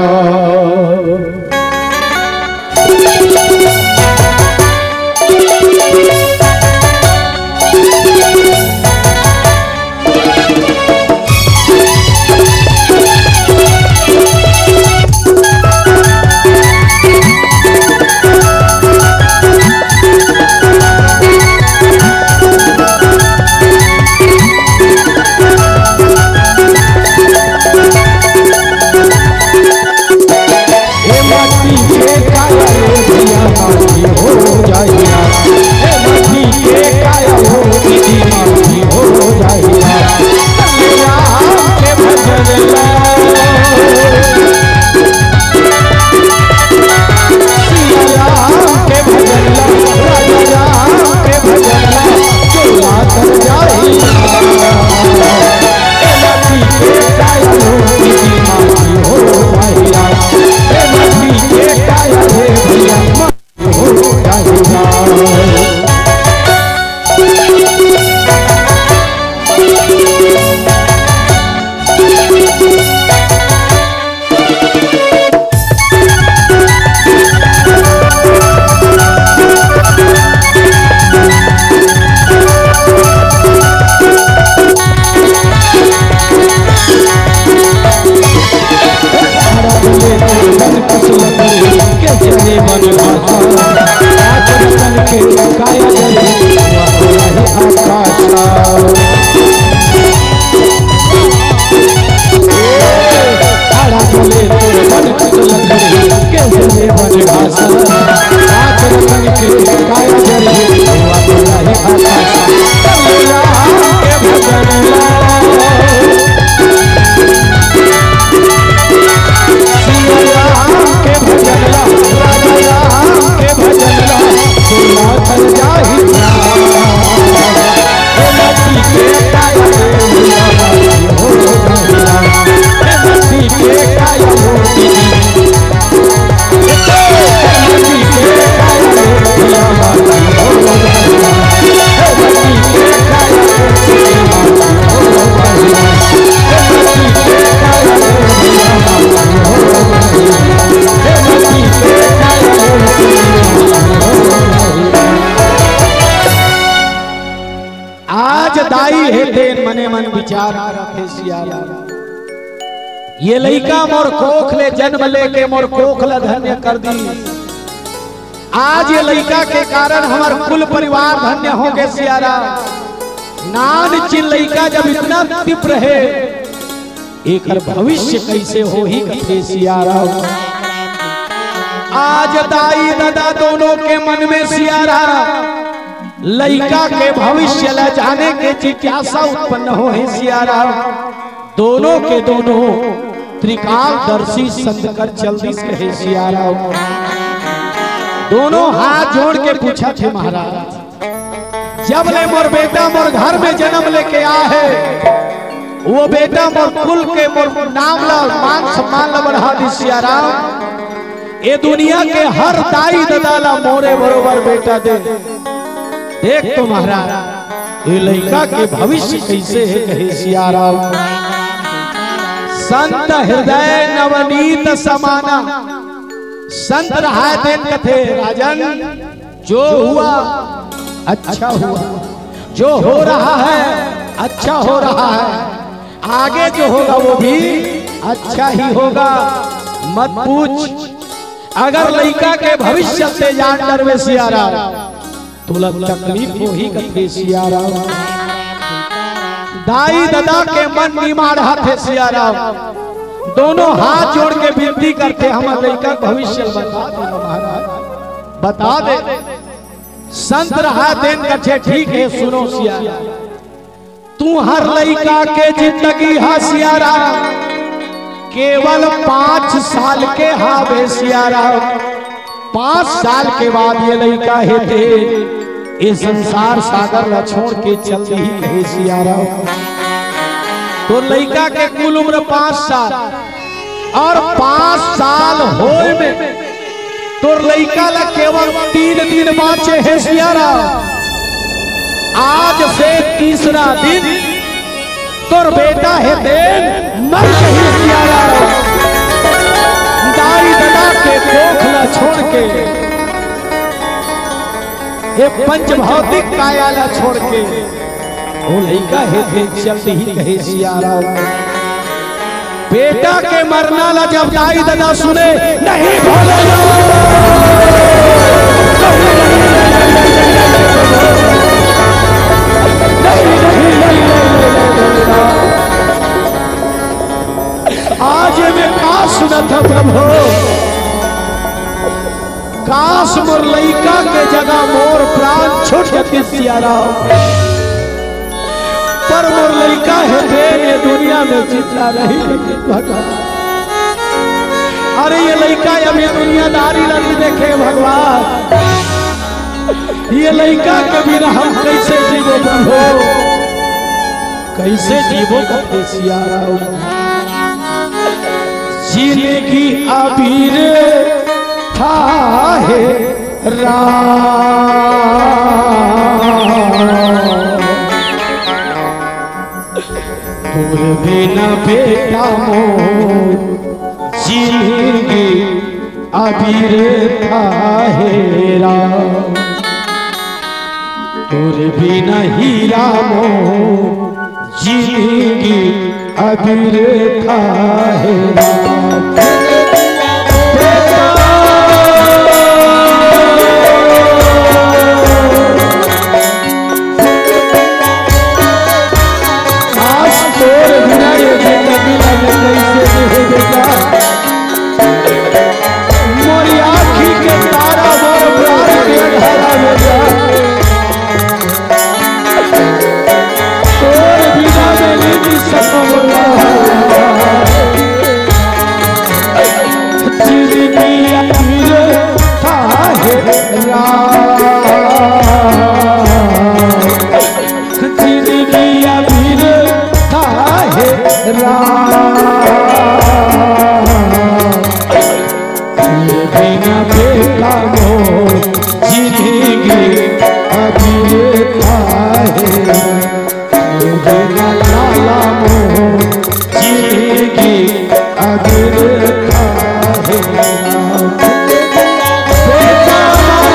करत हे सिया राम। ये लइका मोर कोख ले जन्म लेके मोर कोख ला धन्य कर दी। आज ये लइका के कारण हमर कुल परिवार धन्य हो गे सिया राम। नान चिन लइका जब इतना तीव्र हे, एकर भविष्य कइसे होही कथे सिया राम। आज दाई ददा दोनों के मन में सिया राम लइका के भविष्य ला जाने के जिज्ञासा उत्पन्न होहे सिया राम। दोनों के दोनों त्रिकालदर्शी संत कर चल दिस कहे सिया राम। दोनों हाथ जोड़ के पूछत हे महाराज, जब ले मोर बेटा मोर घर में जन्म लेके आ हे, वो बेटा मोर कुल के मोर नाम ला मान सम्मान ला बढ़ा दिस सिया राम। ये दुनिया के हर दाई ददा ला मोरे बरोबर बेटा दे। देख तो महाराज, ये लइका के भविष्य कइसे हे कहे सिया राम। संत हृदय नवनीत समाना। संत रहाय तेन कथे राजन, जो हुआ अच्छा हुआ, जो हो रहा है अच्छा हो रहा है, आगे जो होगा वो भी अच्छा ही होगा। मत पूछ, अगर लइका के भविष्य से जान डरबे सिया राम, तोला तकलीफ होही कथे सिया राम। दाई ददा के मन निमाड़त हे सिया राम। दोनों हाथ जोड़ के विनती करथे, हमर लइका के भविष्य बता दे महाराज, बता दे। संत रहाय तेन कथे, ठीक हे, सुनो सिया राम। तुंहर लइका के जिंदगी हा सिया राम केवल पाँच साल के हावे सिया राम। पाँच साल के बाद ये लइका हे तेन ये संसार सागर ला छोड़ के चल दिही कहे सिया राम। तोर लइका के कुल उम्र पाँच साल, अउ पाँच साल होय में तोर लइका ला केवल तीन दिन बाँचे हे सिया राम। आज से तीसरा दिन तोर बेटा हे तेन मर जही सिया राम। दाई ददा के कोख ला छोड़ के, ये पंच भौतिक काया ला छोड़ के, वो लइका हे तेन चल दिही कहे सिया राम। बेटा के मरना ला जब दाई ददा सुने, नहीं भोलेनाथ, नहीं, नहीं, नहीं, आज ये मैं का सुनत हँव प्रभु, काश मोर लइका के जगह मोर प्राण छूट जातिस सिया राम। पर मोर लइका हे तेन ये दुनिया में जिंदा रही भगवान। अरे ये लइका अभी दुनियादारी ला नइ देखे भगवान। ये लइका के बिना हम कइसे जीबो प्रभु, कइसे जीबो कथे सिया राम। जिनगी अबीर था हे राम, तोर बिना बेटा मोर जिनगी अबीर था हे राम, तोर बिना हीरा मोर जिनगी अबीर था हे राम। आज तोर बिना ये जिंदगी ला मैं कइसे जीहूँ बेटा। मोरी आँखी के तारा, मोर प्राण के अंधारा में जा। तोर बिना मैं नइ जी सकँव। जिनगी अबीर था हे राम, जिनगी अबीर था हे राम। तोर बिना बेटा मोर जिनगी अबीर था हे राम, तोर बिना लाला मोर जिनगी अबीर था हे राम। बेटा मोर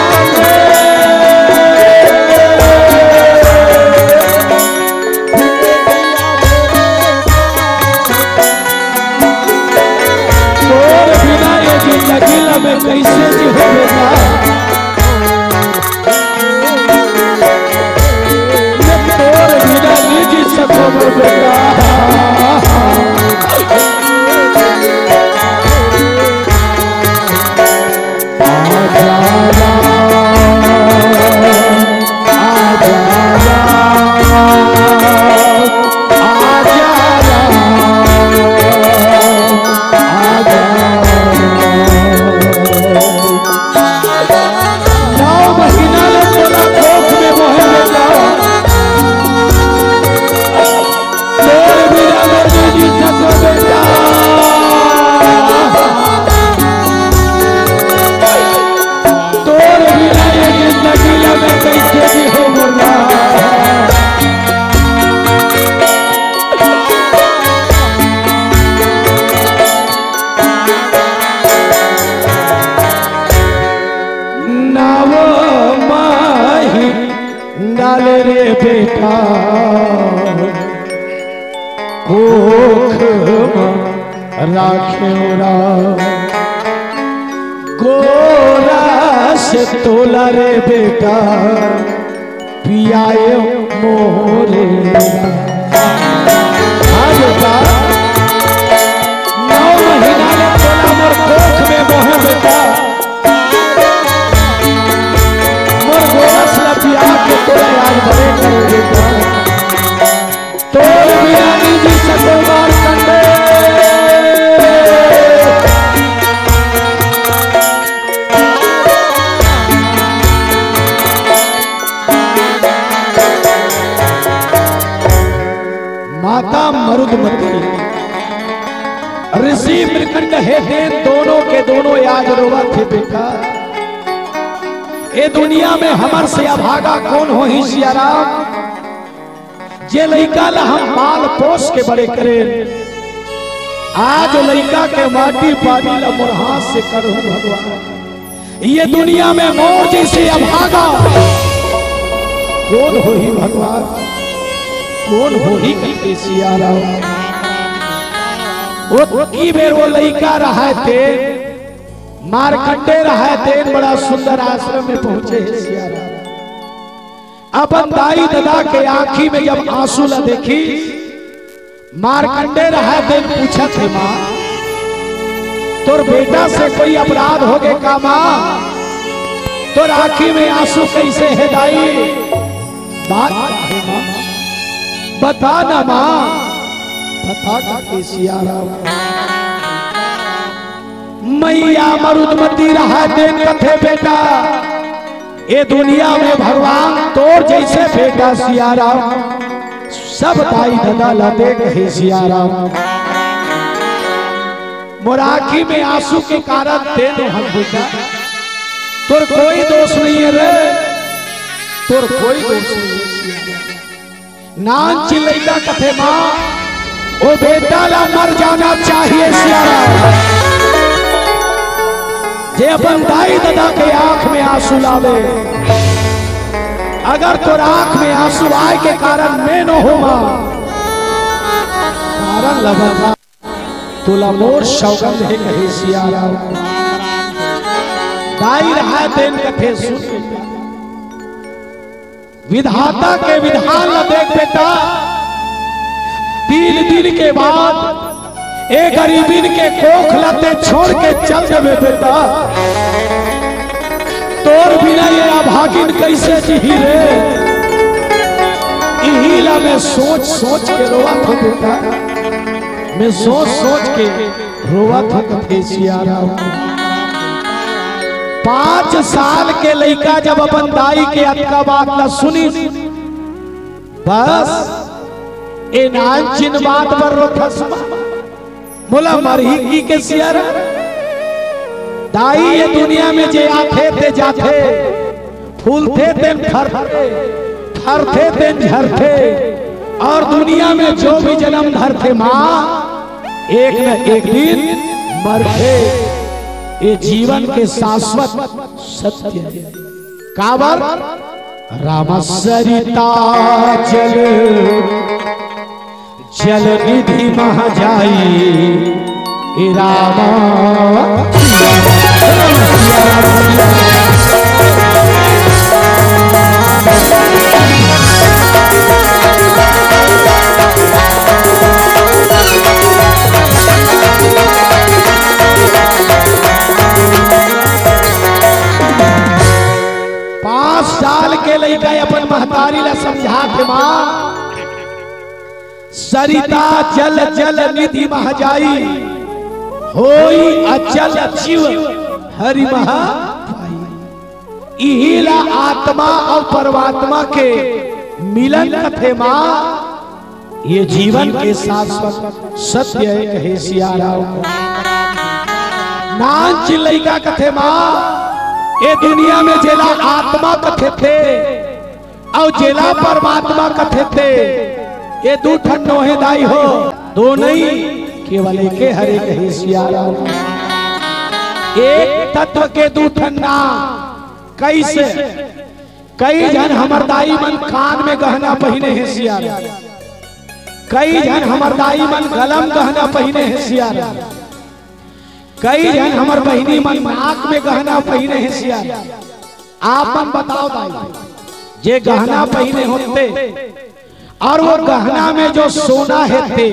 कोख म राखेव राम। गोरस तोला रे बेटा, पियाए मोरे। हाँ बेटा, नौ महीना ले तोला मोर कोख में मोहे बेटा, मोर गोरस ला पिया के तोला याद करे करे बेटा। तोर बिना निजी सको मारकंडे। माता मरुदमती, ऋषि मृकंड हे देन, दोनों के दोनों आज रोवत हे बेटा। ए दुनिया में हमर से अभागा कोन होही सियाराम? जे लइका ला हम पाल पोस के बड़े करेन, आज ओ लइका के माटी पानी ला मोर हाथ से करहूं भगवान। ये दुनिया में मोर जइसे अभागा कोन होही भगवान, कोन होही कहिके सियाराम। ओतकी बेर ओ लइका रहय तेन, मारकंडे रहय तेन, बड़ा सुंदर आश्रम में पहुंचे हे सियाराम। अपन दाई ददा के आंखी में जब आंसू ला देखिस, मारकंडे रहय तेन पूछत हे, माँ, तोर बेटा से कोई अपराध होगे का माँ? तोर आंखी में आंसू कइसे हे दाई? बात का हे माँ? बता ना माँ, बता ना के सियाराम। मइया मरुदमती रहय तेन कथे, बेटा, ए दुनिया में भगवान तोर जइसे बेटा सियाराम, सब दाई ददा ला दे कहे सियाराम। मोर आंखी में आंसू के कारण तेन हस बेटा, तोर कोई दोष नहीं हे रे, तोर कोई दोष नहीं हे सियाराम। नानचिन लइका कथे, माँ, ओ बेटा ला मर जाना चाहिए सियाराम। जे अपन दाई ददा के आंख में आंसू लावे, अगर तोर आंख में आंसू आय के कारण मैं न हो माँ, कारण ला बता, तोला मोर सौगंध हे कहे सियाराम। दाई रहय तेन कथे, सुन विधाता के विधान ला देख बेटा, तीन दिन के बाद ए गरीबिन के कोख ला तें छोड़ के चल देबे बेटा। तोर बिना ये अभागिन कइसे जीही रे? इही ला मैं सोच सोच के रोवत हंव बेटा, मैं सोच सोच के रोवत हंव कथे सियाराम। पांच साल के लइका जब अपन दाई के अतका बात ला सुनिस, बस ए नानचिन बात बर रोथस माँ, मोला मरही कहिके सियाराम। दाई, ये दुनिया में जे आथे ते जाथे, फूलथे तेन फरथे, फरथे तेन झरथे, अउ दुनिया में जो भी जनम धरथे माँ, एक न एक दिन मरथे। ये जीवन के शाश्वत सत्य हे। काबर? राम सरिता जल, जल निधि महा जाई, ए राम। पांच साल के लइका अपन महतारी ला समझाथे, माँ, सरिता जल जल निधि महा जाई, होई अचल चिव हरि महा पाई। इही ला आत्मा अउ परमात्मा के मिलन कथे माँ। ये जीवन के शाश्वत सत्य हे कहे सियाराम। नानचिन लइका कथे माँ, ए दुनिया में जेला आत्मा कथे थे, अउ जेला परमात्मा कथे थे, ये दू ठन नोहे दाई हो, दो नहीं, केवल एके हरे कहे सियाराम। एक तत्व के दू ठन नाम, कइसे? कई झन हमर दाई मन कान में गहना पहिने हे सियारा, कई झन हमर दाई मन गला म गहना पहिने हे सियारा, कई झन हमर बहिनी मन नाक में गहना पहिने हे सियारा। आप मन बताओ दाई, जे गहना पहिने होते और वो गहना में जो सोना हे ते,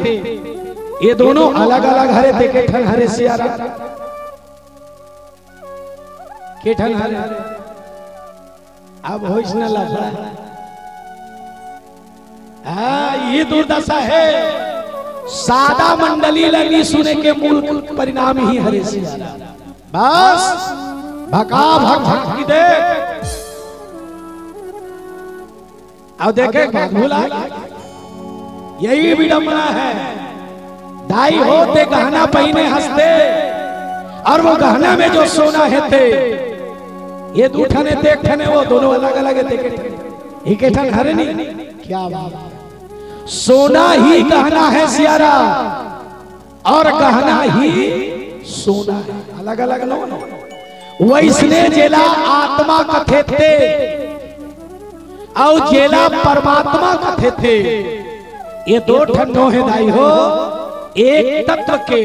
ये दोनों अलग-अलग हरे ते के ठन हरे सियारा? के ठन हरे? अब होइस न लफड़ा। हाँ, ये दुर्दशा हे। सादा मंडली ल नी सुने के मूल परिणाम ही हरे सियारा। बस, भका भक भक की दे। अब देखे, बात भुला। यही विडंबना हे। दाई हो ते गहना पहिने हस ते, और वो गहना में जो सोना हे ते, ये दू ठन हे ते एक ठन हे, वो दोनों अलग-अलग हे ते एक ठन हे। एक ठन हरे नी। क्या बात हे। सोना ही गहना हे सियारा, और गहना ही सोना हे, अलग-अलग नो, नो। वइसने जेला आत्मा कथे ते, अउ जेला परमात्मा कथे ते, ये दो ठन नो हे दाई हो, एक तत्व के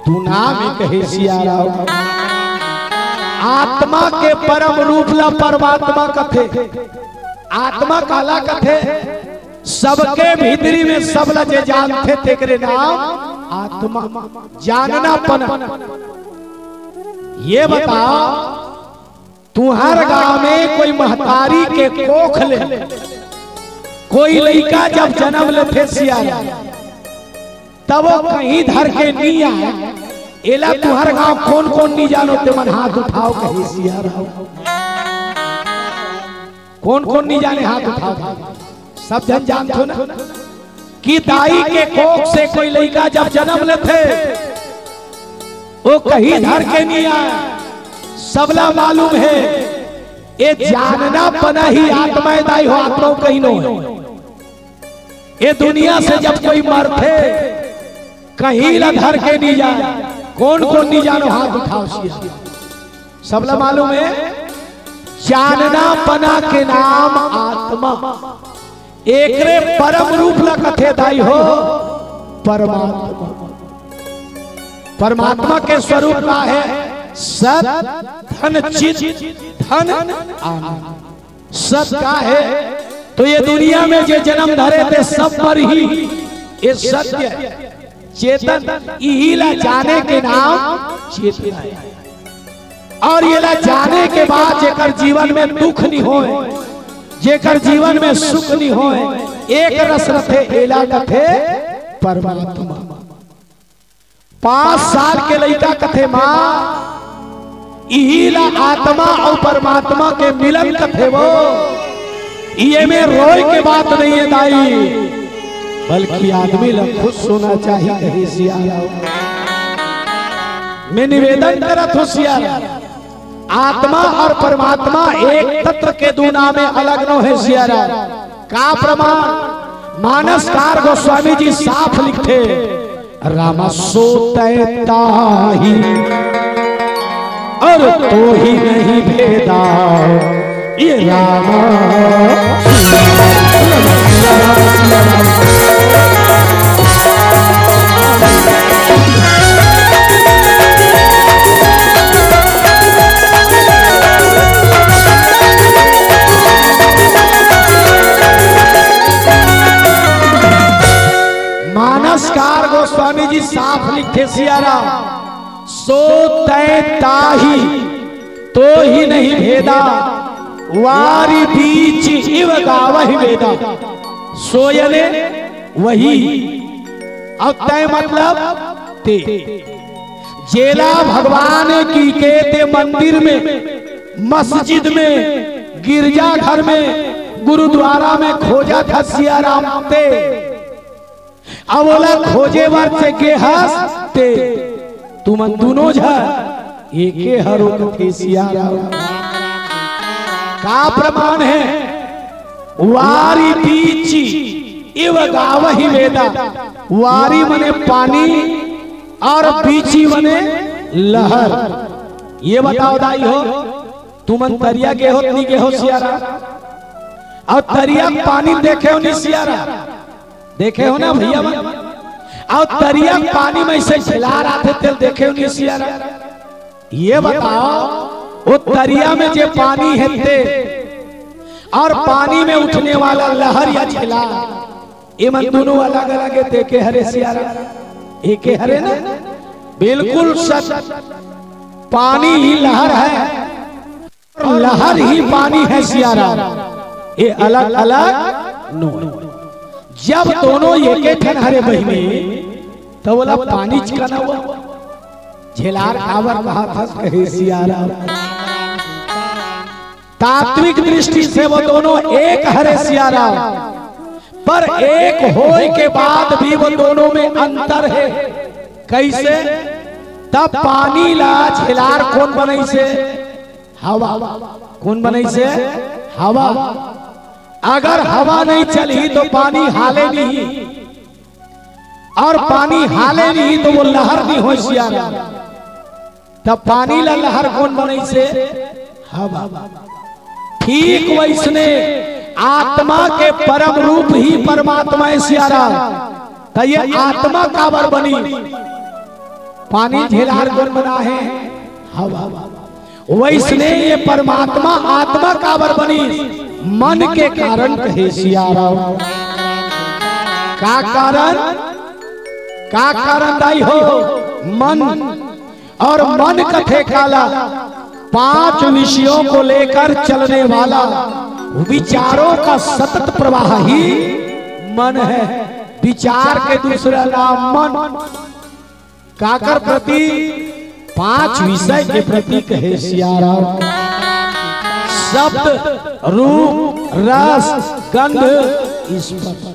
दू नाम हे कहे सियारा। आत्मा के परम रूप ला परमात्मा कथे। आत्मा काला कथे? सबके भीतरी में सबला जे जानथे तेकरे नाम आत्मा। जानना पना। ये बताओ, तुंहर गांव में कोई महतारी के कोख ले कोई लइका जब जनम लेथे सियारा, तब वो कहीं धर के नी आय। एला तुंहर गांव कोन कोन नी जानो ते मन हाथ उठाव कहे सियारा। कोन कोन नी जाने हाथ उठाव। सब झन जानथो ना कि दाई के कोख से कोई लइका जब जनम लेथे, वो कहीं धर के नी आय। सबला मालूम हे, ये जानना पना ही आत्मा हे दाई हो, आत्मा कहीं नो हे। ये दुनिया से जब कोई मरथे, कहीं ला धर के नी जाय। कोन कोन नी जानो हाथ उठाव सियारा। सबला मालूम हे, जानना पना के नाम आत्मा। एकरे परम रूप ला कथे दाई हो परमात्मा। परमात्मा के स्वरूप का हे? सत, धन, चित, धन, आनंद। सत का हे? तो ये दुनिया में जे जनम धरे ते सब मरही। ये सत्य हे। चेतन, इही ला जाने के नाम चेतना हे। और ये ला जाने के बाद जेकर जीवन में दुख नी होय, जेकर जीवन में सुख नी होय, एक रस रथे, एला कथे परमात्मा। पांच साल के लइका कथे, "माँ, इही ला आत्मा अउ परमात्मा के मिलन कथे वो। ये में रोय के बात नहीं हे दाई, बल्कि आदमी ला खुश होना चाहिए," कहे सियारा। मैं निवेदन करत हों सियारा, आत्मा और परमात्मा एक तत्व के दू नाम हे, अलग नो हे सियारा। का प्रमाण? मानसकार गोस्वामी जी साफ लिखथे, "रामा सो तैं ताही, और तो ही नहीं भेदा।" ये रामा मानसकार गोस्वामी जी साफ लिखे सियारा, "सो तैं ताही, तो ही नहीं भेदा, वारी बीच इव गावहि वेदा।" सो याने वही, अउ तैं मतलब ते। जेला भगवान कहिके ते मंदिर में, मस्जिद में, गिरजाघर में, गुरुद्वारा में खोजत हस सियाराम ते, अउ ओला खोजे बर ते गे हस ते, तुमन दूनों झन एके हरो कथे सियाराम। का प्रमाण हे? वारी बीच इव गावहि वेदा। वारी मने पानी और बीची मने लहर। ये बताओ दाई हो, तुमन तरिया गे हो, नहीं गे हो सियारा? अउ तरिया के पानी देखे हो नहीं सियारा? देखे हो ना भैया मन? अउ तरिया के पानी में से झिलार आथे तेला देखे हो नहीं सियारा? ये बताओ, वो तरिया में जे पानी हे ते अउ पानी में उठने वाला लहर या झिलार, ये मन दोनों अलग अलग हे, ते एके हरे सियारा? एके हरे ना? बिल्कुल सच। पानी ही लहर है, लहर ही पानी है सियारा, ये अलग अलग नो। जब दोनों एके ठन हरे बहिनी, त ओला पानी च कहना हुआ। झिलार काबर कहा था कहे सियारा? तात्विक दृष्टि से वो दोनों एक हरे सियारा, पर एक होए के बाद भी वो दोनों में अंतर है। कैसे? तब पानी ला झिलार कोन बनइसे? हवा। कोन बनइसे? हवा। अगर हवा नहीं चलही तो पानी हाले नहीं, अउ पानी हाले नहीं तो वो लहर नहीं होय सियारा। तब पानी ला लहर कोन बनइसे? हवा। ठीक वइसने आत्मा के परम रूप ही परमात्मा हे सियारा। त ये आत्मा काबर बनी? पानी झिलार कोन बना हे? हवा। वइसने ये परमात्मा आत्मा काबर बनी? मन के कारण कहे सियारा। का कारण? का कारण दाई हो? मन। अउ मन कथे काला, पांच विषयों को लेकर चलने वाला, विचारों का सतत प्रवाह ही मन है। विचार के दूसरा नाम मन। काकर प्रति? पांच विषय के प्रति कहे सियारा। शब्द, रूप, रस, गंध, स्पर्श।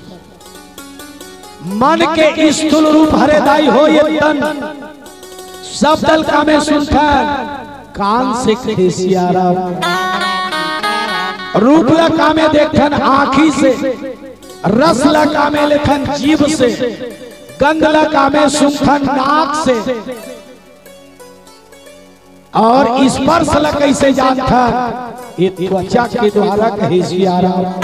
मन के स्थूल रूप हरे दाई हो ये तन। शब्द ल कामे सुनथन, कान से कहे सियारा। रूप ल कामे देखथन, आँखी से। रस ल कामे लेथन, जीभ से। गंध ल कामे सुनथन, नाक से। अउ स्पर्श ला कइसे जानथन? ये त्वचा के द्वारा कहे सियारा।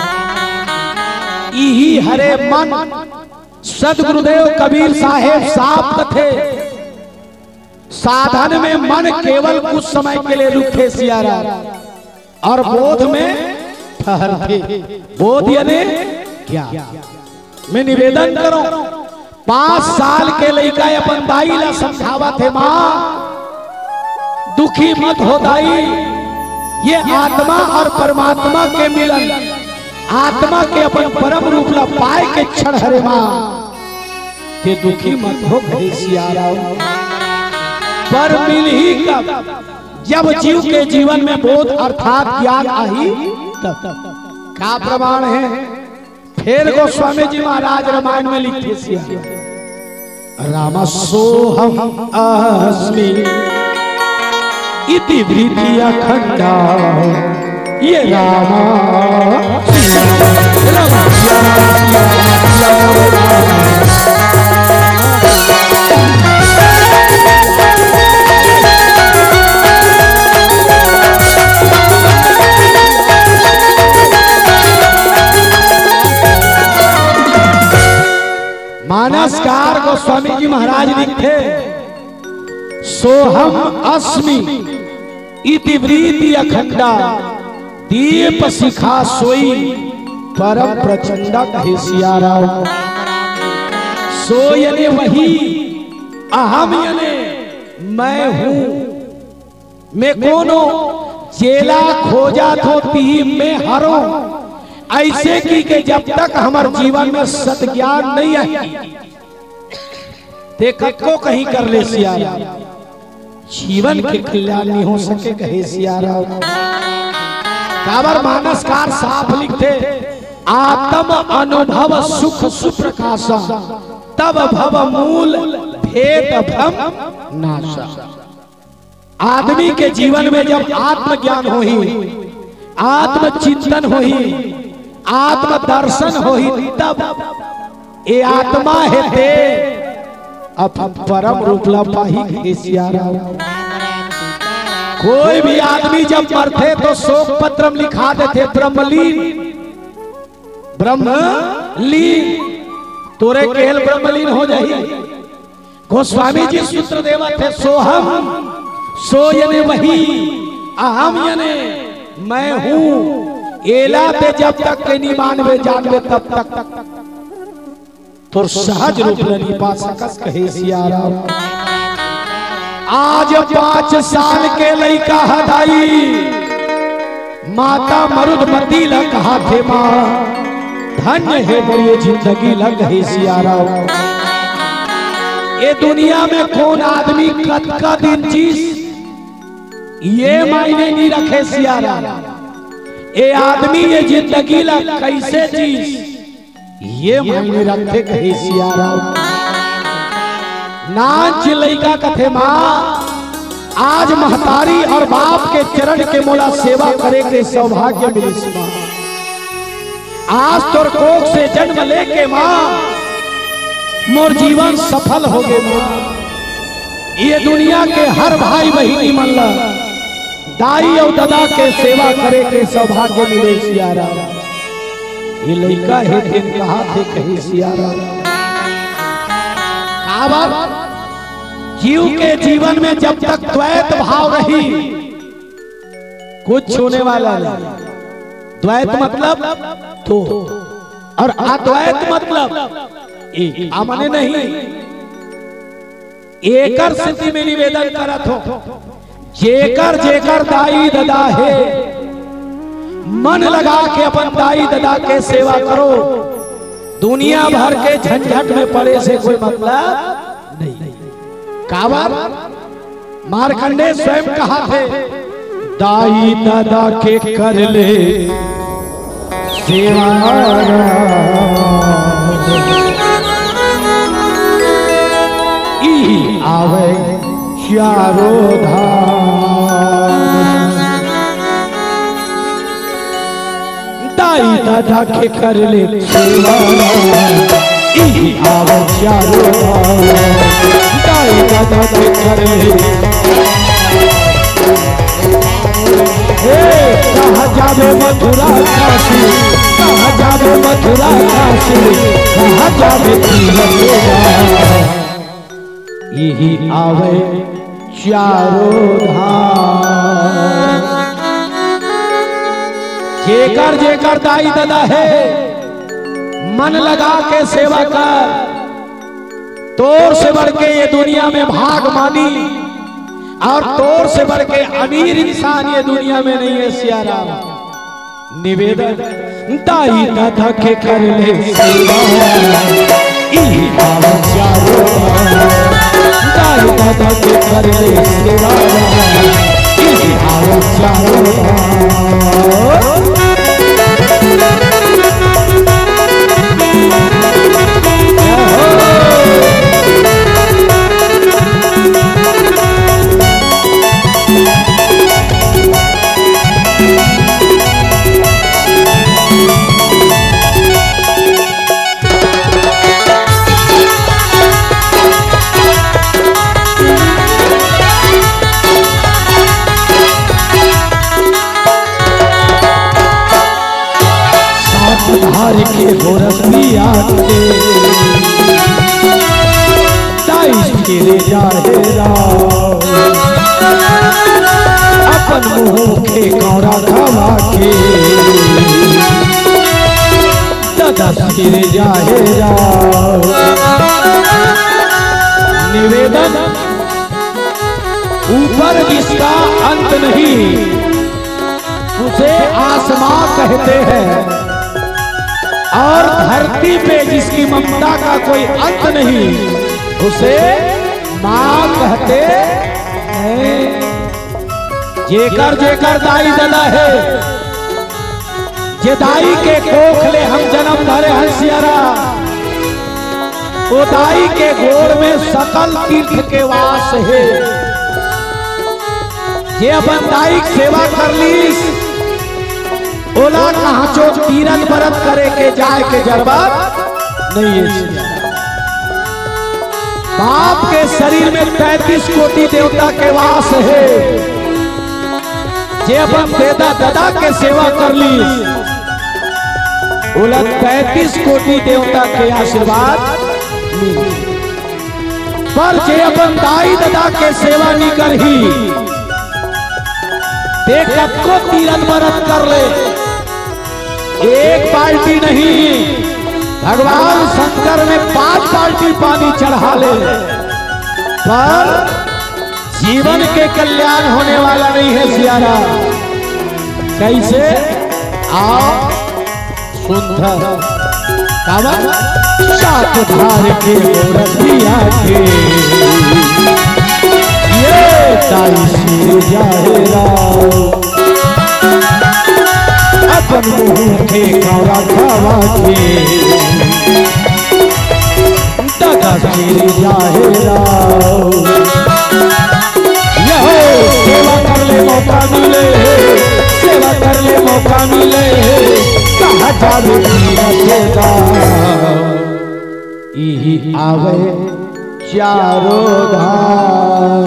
इही हरे मन। सदगुरुदेव कबीर साहेब साफ कथे, साधन में मन केवल कुछ समय के लिए रुकथे सियारा। अउ बोध में ठहरथे। बोध यानी ज्ञान। मैं निवेदन करूं, पांच साल के लइका अपन दाई ला समझावत हे, "माँ, दुखी मत हो दाई, ये आत्मा अउ परमात्मा के मिलन, आत्मा के अपन परम रूप ला पाए के क्षण हरे माँ, ते दुखी मत हो," कहे सियारा। पर मिलही कब? जब जीव के जीवन में बोध अर्थात ज्ञान आही तब। का प्रमाण हे? फेर गोस्वामी जी महाराज रामायण में लिखे सिया, "राम सोहम अस्मि इति वृत्ति अखंडा।" ये राम मानसकार गोस्वामी जी महाराज लिखथे, "सोहम अस्मि इति वृत्ति अखंडा, दीप शिखा सोई परम प्रचंडा," कहे सिया राम। सो यानी वही, अहम यानी मैं हूँ। मैं कोनो जेला खोजत हो तिही मैं हरो। ऐसे कि के जब तक हमर जीवन में सत ज्ञान नहीं आही, ते कतको कहीं कर ले सिया राम, जीवन के कल्याण नहीं हो सके, कहे सिया राम। काबर मानसकार साफ लिखथे, "आत्म अनुभव सुख सुप्रकाशा, तब भव मूल भेद भ्रम नाशा।" आदमी के जीवन में जब आत्मज्ञान होही, आत्मचिंतन होही, आत्मदर्शन होही, तब ए आत्मा हे ते अपन परम रूप ला पाही, कहे सिया राम। कोई भी आदमी जब मरथे तो शोक पत्र म लिखा देथे ब्रह्मलीन, ब्रह्मलीन, तोरे केहल ब्रह्मलीन हो जाही। गोस्वामी जी सूत्र देवत हे, सोहम, सो यने वही, अहम यने मैं हूँ। एला ते जब तक के नी मानबे जानबे तब तक तोर सहज रूप ल नी पा सकस, कहे सियाराम। आज पाँच साल के लइका ह दाई, माता मरुदमती ल कहाथे माँ, धन्य हे मोर ये जिंदगी ल, कहे सियाराम। ये दुनिया में कोन आदमी कतका दिन जीस, ये मायने नी रखे सियाराम। ये आदमी ये जिंदगी ल कइसे जीस, ये मायने रखथे, कहे सियाराम। नानच लइका कथे, माँ, आज महतारी अउ बाप के चरण के मोला सेवा करे के सौभाग्य मिलिस, माँ। आज तोर कोख से जन्म लेके, माँ, मोर जीवन सफल होगे, माँ। ये दुनिया के हर भाई बहिनी मन ला दाई अउ ददा के सेवा करे के सौभाग्य मिले, सियाराम। ये लइका हे तेन कहाथे, कहे सियाराम। काबर? जीव के जीवन में जब तक द्वैत भाव रही, कुछ होने वाला नहीं। द्वैत मतलब दो, अउ अद्वैत मतलब एक। आ माने नहीं, एकर सेती मैं निवेदन करत हों, जेकर जेकर दाई ददा हे, मन लगा के अपन दाई ददा के सेवा करो। दुनिया भर के झंझट में पड़े से कोई मतलब नहीं। काबर? मार्कंडेय स्वयं कहाथे, दाई ददा के कर ले सेवा, इही आवे चारों धाम। दाई ददा के कर ले सेवा, इही आवे चारों धाम। दाई ददा के कर ले। हे, कहाँ जाबे मथुरा काशी, कहाँ जाबे मथुरा काशी, कहाँ जाबे तीरथ धाम। इही आवे चारों धाम। जेकर जेकर दाई ददा हे, मन लगा के सेवा कर। तोर से बढ़ के ये दुनिया में भाग मानी अउ तोर से बढ़ के अमीर इंसान ये दुनिया में नहीं हे, सियाराम। निवेदन, दाई ददा के कर ले सेवा, इही आवे चारों धाम। दाई ददा के कर ले सेवा, इही आवे चारों धाम। सात धार के गोरखिया के, दाई फिर जाहे राव। अपन मुंह के कौड़ा खवा के, ददा फिर जाहे राव। निवेदन, ऊपर जिसका अंत नहीं, उसे आसमां कहते हैं, और धरती पे जिसकी ममता का कोई अंत नहीं, उसे माँ कहते हैं। जेकर जेकर दाई ददा हे, जे दाई के कोख ले हम जनम धरे हन सियारा, ओ दाई के गोड़ में सकल तीर्थ के वास हे। जे अपन दाई के सेवा कर लीस, ओला कहांचो तीरथ बरत करे के जाए के जरूरत नहीं हे। बाप के शरीर में तैंतीस कोटि देवता के वास हे। जे अपन देदा ददा के सेवा कर ली, ओला तैंतीस कोटि देवता के आशीर्वाद मिली। पर जे अपन दाई ददा के सेवा नी करही, ते कतको तीरथ बरत कर ले, एक बाल्टी नहीं, भगवान शंकर में पांच बाल्टी पानी चढ़ा ले, पर जीवन के कल्याण होने वाला नहीं है सियारा। कैसे? आओ सुंदर। कावन? सात धार के मोरतिया के ये ताई सिर जाहेरा, अपन मुंह के खावा खावा के दादा सिर जाहेरा। यहो सेवा कर ले मौका मिले, सेवा कर ले मौका मिले, कहा जावे तीरथ का। इही आवे चारों धाम।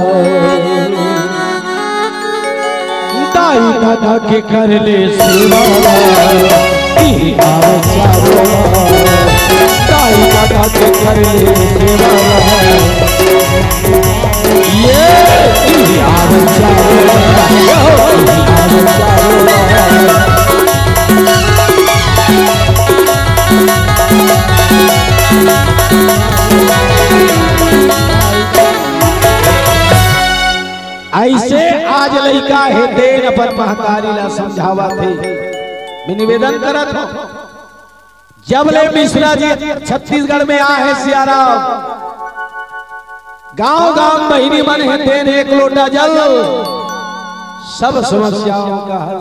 दाई दादा के कर ले सेवा, इही आवे चारों धाम। दाई दादा के कर ले सेवा, ये इही आवे चारों धाम। इही आवे चारों धाम। ऐसे आज लइका हे तेन अपन महतारी ला समझावत हे। मैं निवेदन करत हूँ, जब ले मिश्रा जी छत्तीसगढ़ में आ हे सियाराम, गांव गांव बहिनी मन हे तेन एक लोटा जल, सब समस्याओं का हल।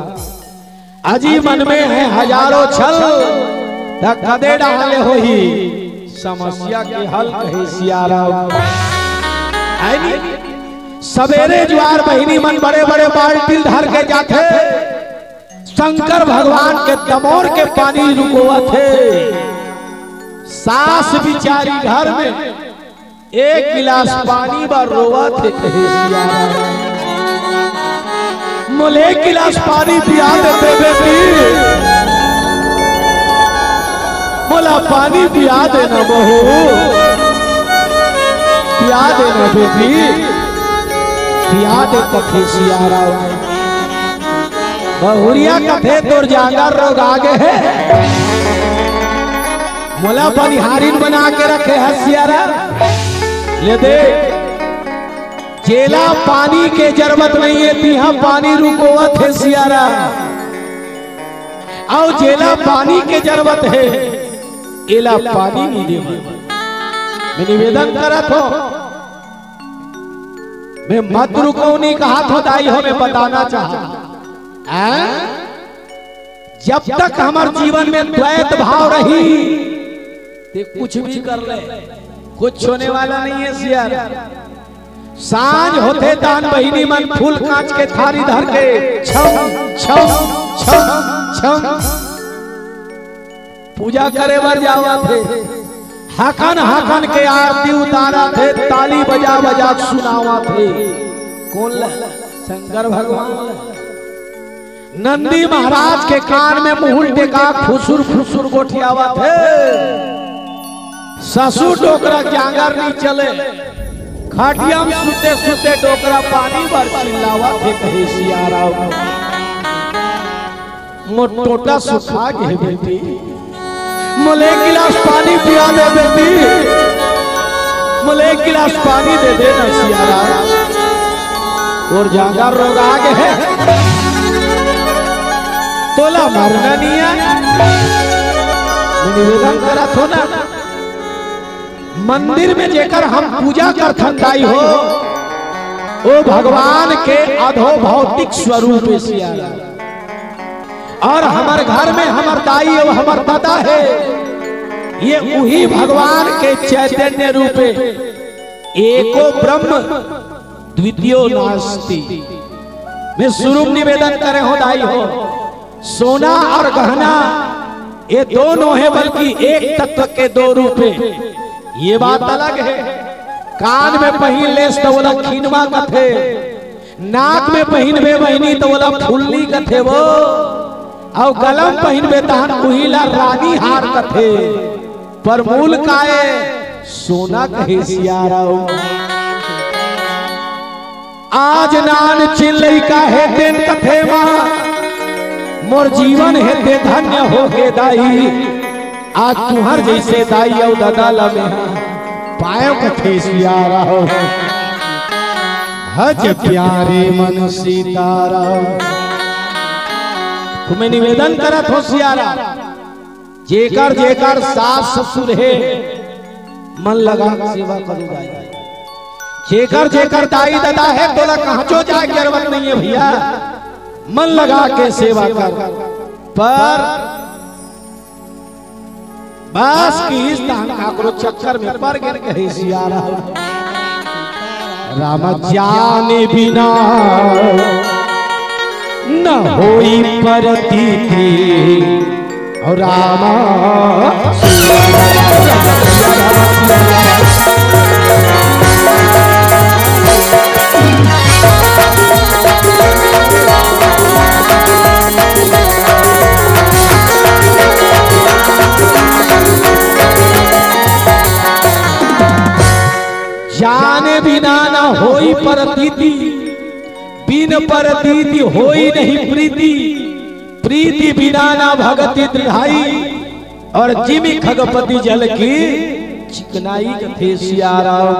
अजी मन में हे हजारों छल, त कदे डाले होही समस्या के हल, कहे सियाराम। है नी? सबेरे जुआर बहिनी मन बड़े बड़े बाल्टी धर के जाथे, शंकर भगवान के तमोर के पानी रुकोवत हे। सास बिचारी घर में एक गिलास पानी बर रोवत हे, कहे सियाराम। मोले एक गिलास पानी पिया देते बेटी, मोला पानी पिया देना बहू, पिया देना बेटी, पिया दे, कथे सियाराम। बहुरिया कथे तोर जांगर रोग आगे हे, मोला बनिहारिन बना के रखे हस सियाराम। ले दे, जेला पानी के जरूरत नहीं हे, तिहा पानी रुकोवत हे सियाराम। अउ जेला पानी के जरूरत हे, एला पानी नहीं देवत। मैं निवेदन करत हूँ, मैं मत रुको नहीं कहा था दाई हो, मैं बताना चाहा। हैं? जब तक हमर जीवन में द्वैत भाव रही, ते कुछ भी कर ले, कुछ होने वाला नहीं है सियार। सांझ होथे तान बहिनी मन फूल कांच के थारी धर के छम छम छम छम पूजा करे बर जावत हे। हाकन हाकन के आरती उतारत हे, ताली बजा बजा के सुनावत हे। कोन ला? शंकर भगवान ला। नंदी महाराज के कान में मुहुल टेका फुसुर फुसुर गोठियावत हे। ससुर डोकरा जांगर नहीं चले, खटिया में सुते सुते डोकरा पानी बर चिल्लावत हे, कहे सियाराम। मोर टोटा सुखा गे बेटी, मोले एक गिलास पानी पिया दे बेटी, मोले एक गिलास पानी दे दे ना सियाराम। तोर जांगर रोग आगे हे, तोला मरना नहीं हे। मैं निवेदन करत हो ना, मंदिर में जेकर हम पूजा करथन दाई हो, ओ भगवान के अधो भौतिक स्वरूप हे सियाराम। और हमर घर में हमर दाई अउ हमर ददा हे, ये उही भगवान के चैतन्य रूप हे। एको ब्रह्म द्वितीयो नास्ति। मैं शुरू में निवेदन करे हो दाई हो, सोना और गहना ये दोनों हे, बल्कि एक तत्व के दो रूप हे। ये बात अलग हे। कान में पहिर लेस त ओला खिनवा कथे, नाक में पहिनबे बहिनी त ओला फुल्ली कथे वो, अउ गला म पहिनबे तहन उही ला रानी हार कथे। पर मूल काय सोना कहे सियाराम। आज नान चिन लइका हे तेन कथे माँ, मोर जीवन हे ते धन्य हो गे दाई। आज तुहर जइसे दाई अउ ददा ल मेहा पायेंव कथे सियाराम। हज प्यारे मन सीताराम। तुम्हें निवेदन करत हो सियाराम, जेकर जेकर सास ससुर हे, मन लगा के सेवा करो दाई। जेकर जेकर दाई ददा हे, तोला कहांचो जाए के जरूरत नहीं है भैया, मन लगा के सेवा कर। पर बस किहिस तहन काकरो चक्कर में पर गेन कहे सियाराम। राम जाने बिना न होई परतीति। अउ राम जाने बिना न होई परतीति, बिन परतीति होई नहीं प्रीति, प्रीति बिना न भगति दृढ़ाई, अउ जिमि खगपति जल की चिकनाई कथे सियाराम।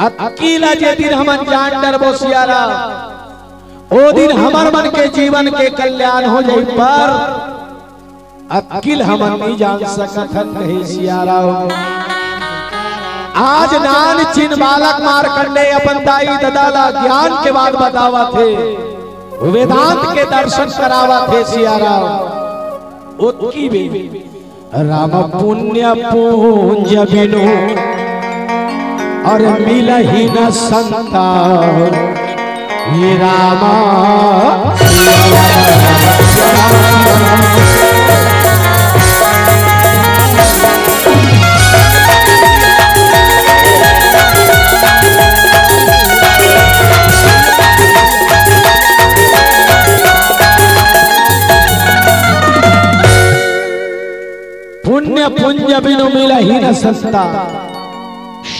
अतकी ला जे दिन हमन जान डरबो सियाराम, ओ दिन हमर मन के जीवन के कल्याण हो जाई, पर अतकी ल हमन नइ जान सकत हन कहे सियाराम। आज नान चिन बालक मारकंडे अपन दाई ददा ला ज्ञान के बात बतावत हे, वेदांत के दर्शन करावत हे सियाराम। ओतकी बेर राम पुण्य पुंज बिनु अउ मिलहि न संता। ये राम पुण्य पुंज बिनु मिलहि न संता,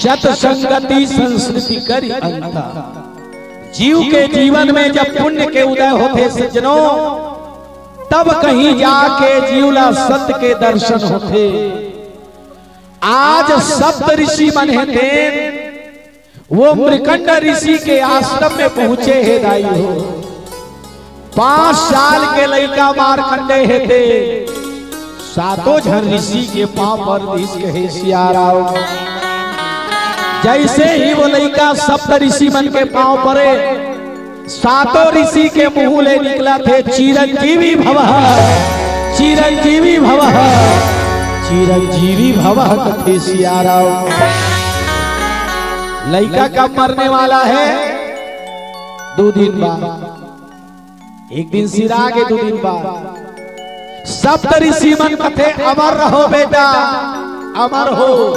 सत संगति संस्कृति करि अंता। जीव के जीवन में जब पुण्य के उदय होथे सज्जनों, तब कहीं जाके जीव ला सत के दर्शन होथे। आज सप्त ऋषि मन हे तेन वो मृकंड ऋषि के आश्रम में पहुंचे हे दाई हो। पांच साल के लइका मारकंडे हे ते, सातों झन ऋषि के पांव पर दिस कहे सियाराम। जइसे ही वो लइका सप्त ऋषि मन के पांव परे, सातों ऋषि के मुंह ले निकलत हे, "चिरंजीवी भवः, चिरंजीवी भवः, चिरंजीवी भवः," कथे सियाराम। लइका कब मरने वाला है? दू दिन बाद। एक दिन सिरा गे, दू दिन बाद। सप्त ऋषि मन कथे, "अमर रहो बेटा, अमर हो।"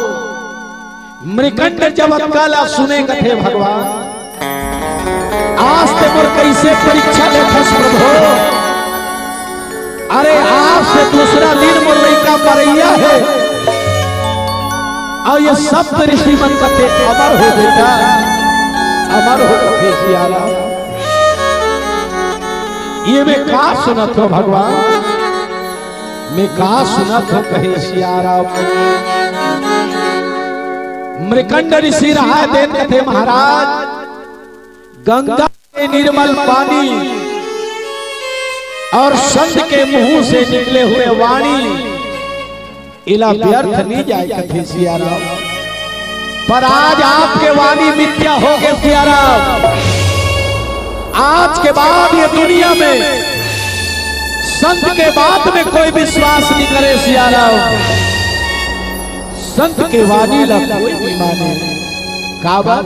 मृकंड जब अतका ला सुने कथे, "भगवान, आज ते मोर कइसे परीक्षा लेथस प्रभु? अरे आज से दूसरा दिन मोर लइका मरइया हे।" अउ ये सप्त ऋषि मन कथे, "अमर हो बेटा, अमर हो," कथे सियाराम। ये मैं का सुनत हो भगवान? मैं का सुनत हो कहे सियाराम। मृकंड ऋषि रहा देन कथे महाराज, गंगा के निर्मल पानी अउ संत के मुंह से निकले हुए वाणी एला व्यर्थ नइ जाय कथे सियाराम। पर आज आपके वाणी मिथ्या हो गे सियाराम। आज के बाद ये दुनिया में संत के बात में कोई विश्वास नइ करे सियाराम। संत के वाणी ला कोई नइ माने। काबर?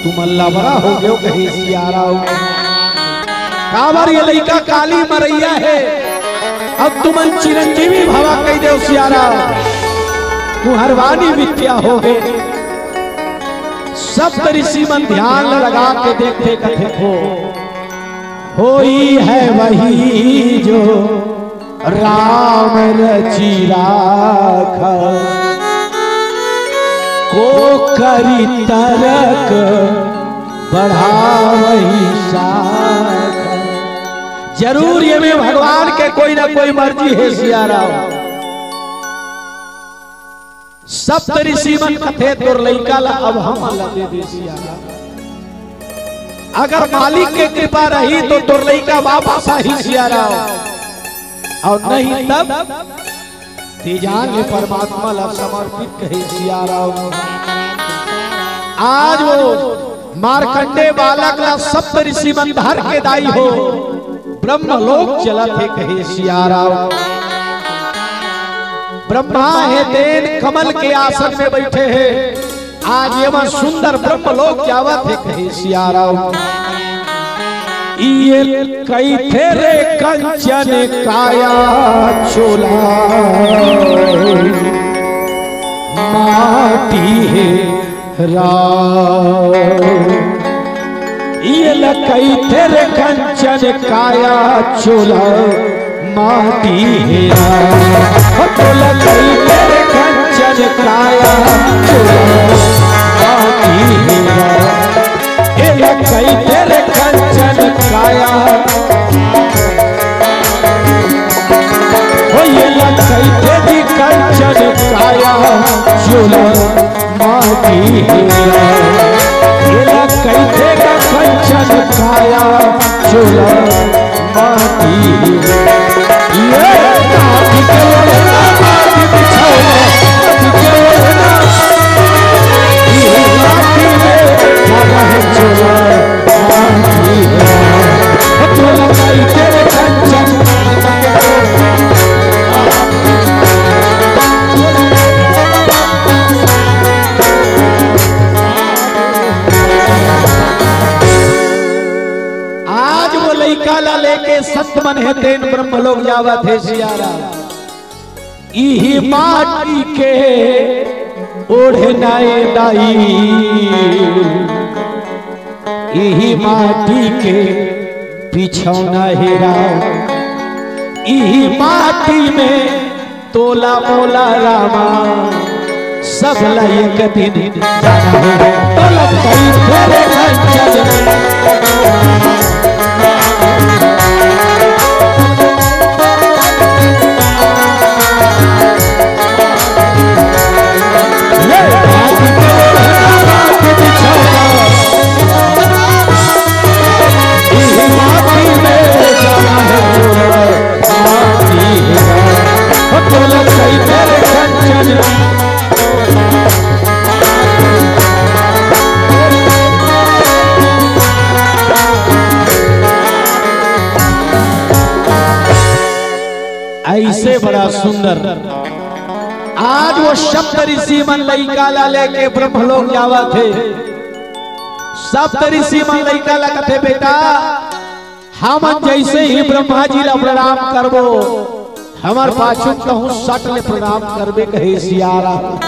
तुमन लबरा हो गेव कहे सियाराम। काबर ये लइका काली मरइया हे, अब तुमन चिरंजीवी भवा कहि देव सियाराम। तुंहर वाणी मिथ्या हो गे। सप्त ऋषि मन ध्यान लगा के देखथे, कथे को होई है वही जो राम रचि राखा, को करी तरक बढ़ावही शाखा। जरूर ये में भगवान के कोई ना कोई मर्जी हे सिया राम। सप्त ऋषि मन कथे तोर लइका ला अब हम ला दे दे सिया राम। अगर मालिक के कृपा रही तो तोर लइका वापस आही सिया राम, अउ नहीं तब ते जान ले परमात्मा ला समर्पित कहे सिया राम। आज वो मार्कंडे बालक ला सप्त ऋषि मन धर के दाई हो ब्रह्मलोक चलत हे कहे सिया राम। ब्रह्मा हे तेन कमल के आसन में बैठे हे। आज ये मन सुंदर ब्रह्मलोक जावत हे कहे सिया राम। ये कइथे रे कंचन काया चोला माटी हे राम। ये ल कइथे रे कंचन काया चोला माटी हे राम। हो तोला कइथे रे कंचन काया चोला माटी हे राम। ये ल कइथे रे कंचन काया। हो ये ल कइथे जी कंचन काया चोला माटी हे राम। ये ल कइथे का कंचन काया चोला माटी हे राम। ये माटी के ओढ़ना, माटी बिछौना, माटी के ओढ़ना, ये माटी में जाना है चोला माटी हे राम। चोला कइथे रे कंचन आज वो लइका ला लेके संत मन हे तेन ब्रह्मलोक जावत हे सिया राम। इही माटी के ओढ़ना ए दाई, इही माटी के बिछौना हे राम, इही माटी में तोला मोला रामा, सब ला एक दिन जाना हे। तोला कइथे रे कंचन। ऐसे बड़ा सुंदर। आज वो सप्त ऋषि मन लइका ला लेके ब्रह्मलोक जावत हे। सप्त ऋषि मन लइका ला कथे, बेटा, हमन जैसे ही ब्रह्मा जी ला प्रणाम करबो, हमर पाछू कहूँ सट ले प्रणाम करबे कहे सिया राम।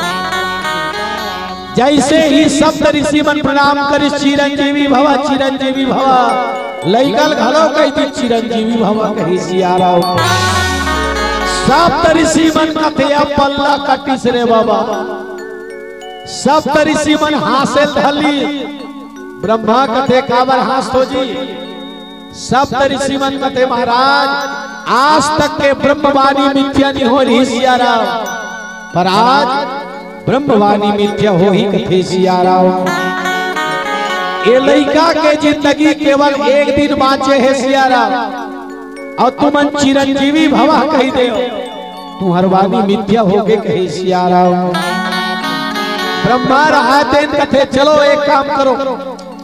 जैसे ही सप्त ऋषि मन प्रणाम करिस, चिरंजीवी भवा, चिरंजीवी भवा, लइका ल घलो कहि दिस चिरंजीवी भवा कहे सिया राम। सप्त ऋषि मन कथे अब पल्ला कटिस रे बाबा। सप्त ऋषि मन हाँसे ल धर लिस। ब्रह्मा कथे काबर हाँसथो जी? सप्त ऋषि मन कथे महाराज, आज तक के ब्रह्मवाणी मिथ्या नहीं हो रही सिया राम, पर आज ब्रह्मवाणी मिथ्या होही कथे सिया राम। ये लइका के जिंदगी केवल एक दिन बाँचे हे सिया राम, अउ तुमन चिरंजीवी भवा कहि देव, तुम्हर वाणी मिथ्या होगे कहे सिया राम। ब्रह्मा रहा तेन कथे, चलो एक काम करो,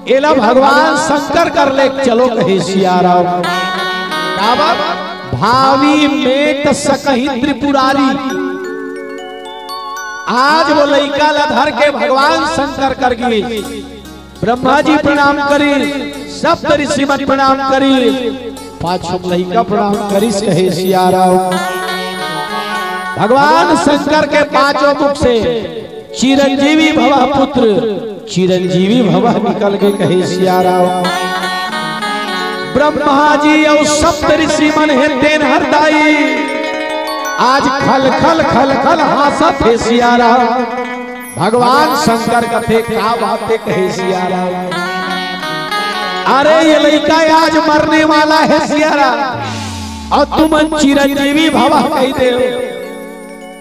एला भगवान शंकर कर ले चलो कहे सिया राम। काबर? भावी मेट सकही त्रिपुरारी। आज वो लइका ला धर के भगवान शंकर कर गिस। ब्रह्मा जी प्रणाम करिस, सप्त ऋषि मन प्रणाम करिस, पाछू लइका प्रणाम करिस कहे सिया राम। भगवान शंकर के पांचों मुख से चिरंजीवी भवा पुत्र, चिरंजीवी भवह निकल गे कहे सिया राम। ब्रह्मा जी अउ सप्त ऋषि मन हे तेन हर दाई, आज खल खल खल खल हाँसत हे सिया राम। भगवान शंकर कथे का बात हे कहे सिया राम। अरे ये लइका आज मरने वाला हे सिया राम, अउ तुमन चिरंजीवी भवह कहि देव।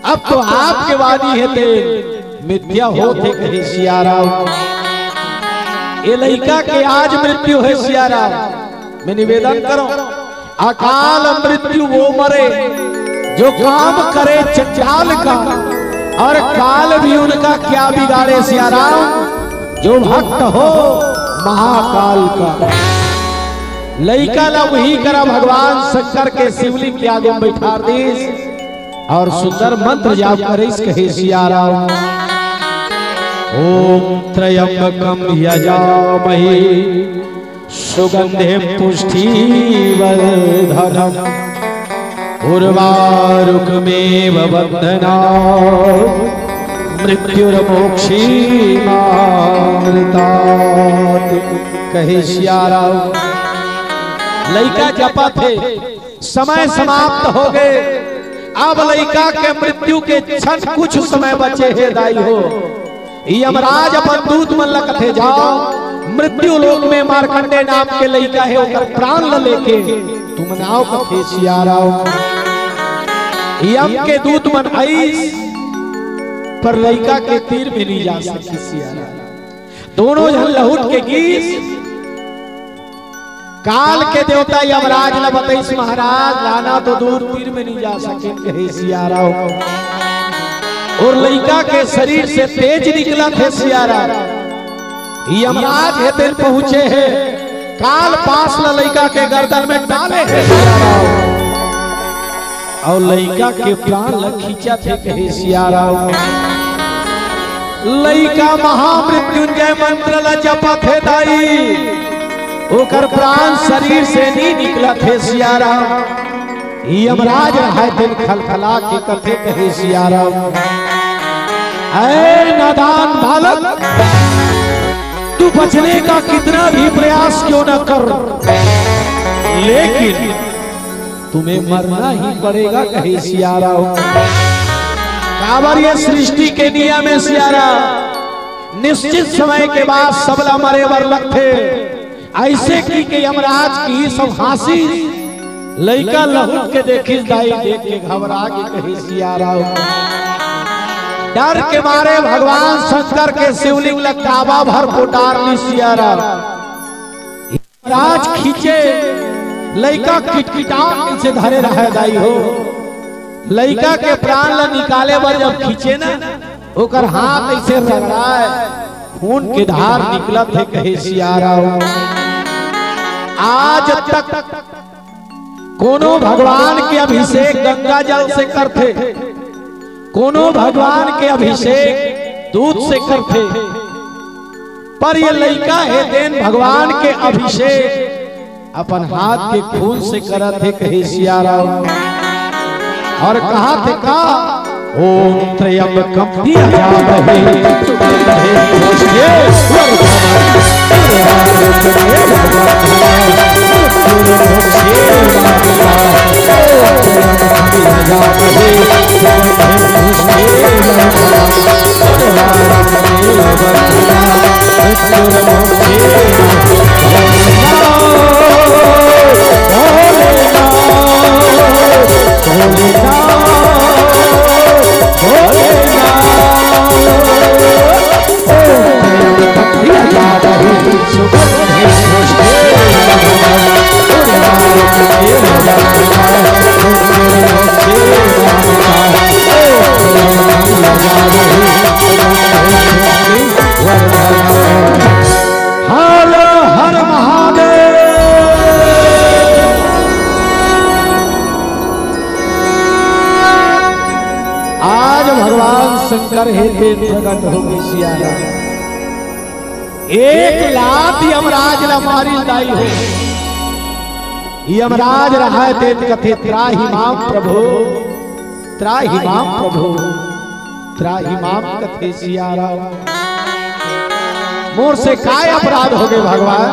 अब तो आपके वाणी हे तेन मिथ्या होत हे कहे सिया राम। ये लइका के आज मृत्यु हे सिया राम। मैं निवेदन करंव, अकाल मृत्यु वो मरे जो काम करे चंडाल का, और काल भी उनका क्या बिगाड़े सिया राम, जो भक्त हो महाकाल का। लइका ला उही करा भगवान शंकर के शिवलिंग के आगू में बइठार दिस। अउ सुंदर मंत्र जाप करिस कहे सिया राम। ओम त्र्यंबकम यजामहे सुगंधिम पुष्टिवर्धनम उर्वारुकमेव बंधनात् मृत्युर्मोक्षीमामृतात्। कहे सिया राम। लइका जपत हे, समय समाप्त हो गे। अब लइका के मृत्यु के क्षण कुछ समय बचे हे दाई हो। यमराज अपन दूत मन ल कथे, जाव मृत्यु लोक में मार्कंडे नाम के लइका हे, ओकर प्राण ल लेके तुमन आव कथे सिया राम। यम के दूत मन आइस, पर लइका के तीर में नहीं जा सकिस सिया राम। दोनों झन लहुट के गिस। काल के देवता यमराज ल बतइस, महाराज लाना तो दूर, तीर में नहीं जा सके कहे सिया राम। अउ लइका के शरीर से तेज निकलत हे सिया राम। यमराज हे तेन पहुंचे हे, काल पास ल लइका के गर्दन में डाले हे सिया राम। अउ लइका के प्राण ल खींचत हे कहे सिया राम। लइका महामृत्युंजय मंत्र ल जपत हे दाई, ओकर प्राण शरीर से नी निकलत हे सिया राम। यमराज रहय तेन खलखला के कथे कहे सिया राम। ऐ नादान बालक, तू बचने का कितना भी प्रयास क्यों न कर, लेकिन तुम्हें मरना ही पड़ेगा कहे सिया राम। काबर ये सृष्टि के नियम हे सिया राम, निश्चित समय के बाद सबला मरे बर लगथे। अइसे कहिके यमराज किहिस अउ हाँसिस। लइका लहुट के देखिस दाई, देख के घबरा गे कहे सिया राम। डर के मारे भगवान शंकर के शिवलिंग ल काबा भर पोटार लिस सिया राम। राज खींचे, लइका किटकिटा कइसे धरे रहय दाई हो। लइका के प्राण ल निकाले बर जब खींचे ना, ओकर हाथ अइसे रगड़ाय, खून के धार निकलत हे कहे सिया राम। आज तक कोनो भगवान के अभिषेक गंगा जल से करथे, कोनो भगवान के अभिषेक दूध से करथे, पर ये लइका हे तेन भगवान के अभिषेक अपन हाथ के खून से करत हे कहे सिया राम। अउ कहत हे का, ओम त्र्यंबकम यजामहे सुगंधिम पुष्टिवर्धनम। हर हर महादेव। आज भगवान शंकर हे तेन प्रगट हो गे सिया राम। एक लात यमराज ला मारिस दाई हो। यमराज रहय तेन कथे, त्राहि माम प्रभो, त्राहि माम प्रभो, त्राहि माम कथे सिया राम। मोर से काय अपराध होगे भगवान?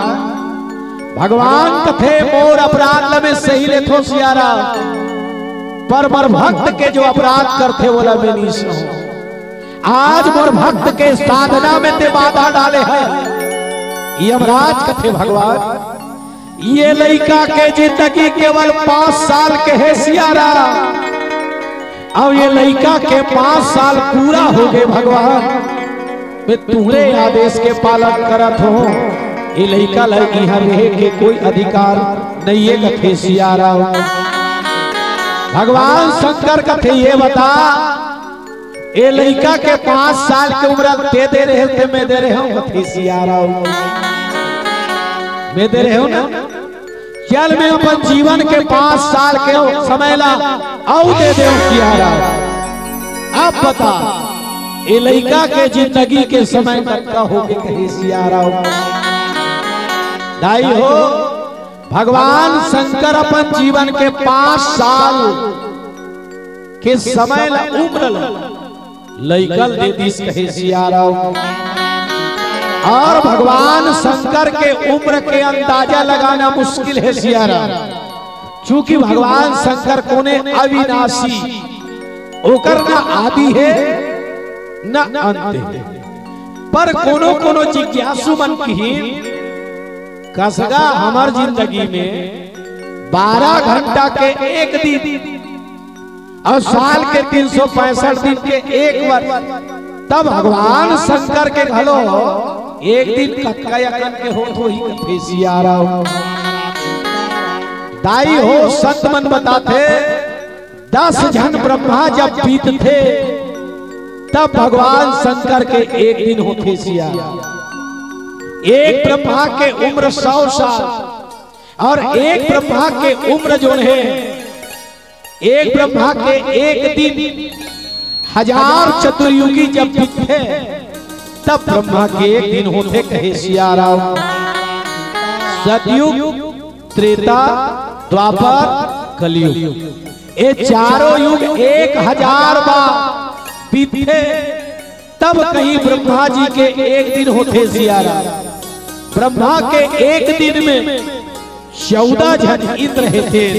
भगवान कथे, मोर अपराध ल मैं सही लेथों सियारा, पर मोर भक्त के जो अपराध करथे, वोला मैं नहीं सहूं। आज मोर भक्त के साधना में तें बाधा डाले हस। यमराज कथे, भगवान, ये लइका के जिंदगी केवल पांच साल के हे सियारा, अउ ये लइका के पांच साल पूरा होगे भगवान, मैं तुंहरे आदेश के पालन करत हों। ये लइका ल इहां रहे के कोई अधिकार नइये कथे सियारा। भगवान शंकर कथे, ये बता, ए लइका के पांच साल के उम्र तें दे रहे हों, तें मैं दे रहे हों, कथे सियारा। मैं दे रहे हों ना, चल मैं अपन जीवन के पांच साल के समय ला अउ दे देंव सियारा। अब बता, ए लइका के जिंदगी के समय कतका होगे कहे सियारा। दाई हो, भगवान शंकर अपन जीवन के पांच साल के समय ला, उम्र ला लइका ल दे दिस कहे सियारा। अउ भगवान शंकर के उम्र के अंदाजा लगाना मुश्किल हे सियारा, चूंकि भगवान शंकर कोने अविनाशी, ओकर न आदि हे न अंत हे। पर कोनो कोनो जिज्ञासु मन किही, कसगा हमर जिंदगी में बारह घंटा के एक दिन अउ साल के तीन सौ पैंसठ दिन के एक वर्ष, तब भगवान शंकर के घलो एक दिन कतका अकन के होत होही कथे सियारा। दाई हो, संत मन बताथे, दस झन ब्रह्मा जब बीतथे, तब भगवान शंकर के एक दिन होथे सियारा। एक ब्रह्मा के उम्र सौ साल, अउ एक ब्रह्मा के उम्र जोन हे, एक ब्रह्मा के एक दिन हजार चतुर्युगी जब बीतथे, तब ब्रह्मा के एक दिन होथे कहे सियारा। सतयुग, त्रेता, द्वापर, कलयुग, ये चारों युग एक हजार बार बीतथे, तब कहीं ब्रह्मा जी के एक दिन होथे सियारा। ब्रह्मा के एक दिन में चौदह झन इंद्र हे तेन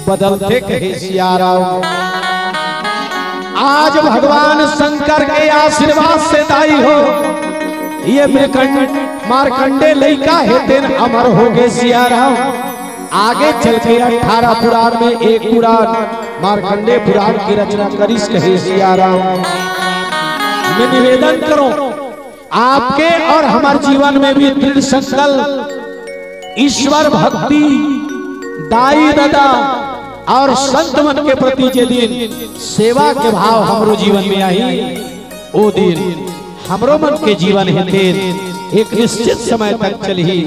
बदलथे कहे सियारा। आज भगवान शंकर के आशीर्वाद से दाई हो, ये मृकंड-, मार्कंडे लइका हे तेन अमर होगे सियारा। आगे चल के अठारह पुराण में एक पुराण मार्कंडे पुराण की रचना करिस कहे सियारा। मैं निवेदन करों, आपके अउ हमर जीवन में भी दृढ़ संकल्प, ईश्वर भक्ति, दाई ददा अउ संत मन के प्रति जे दिन सेवा के भाव हमरो जीवन में आही, ओ दिन हमरो मन के जीवन हे तेन एक निश्चित समय तक चलही।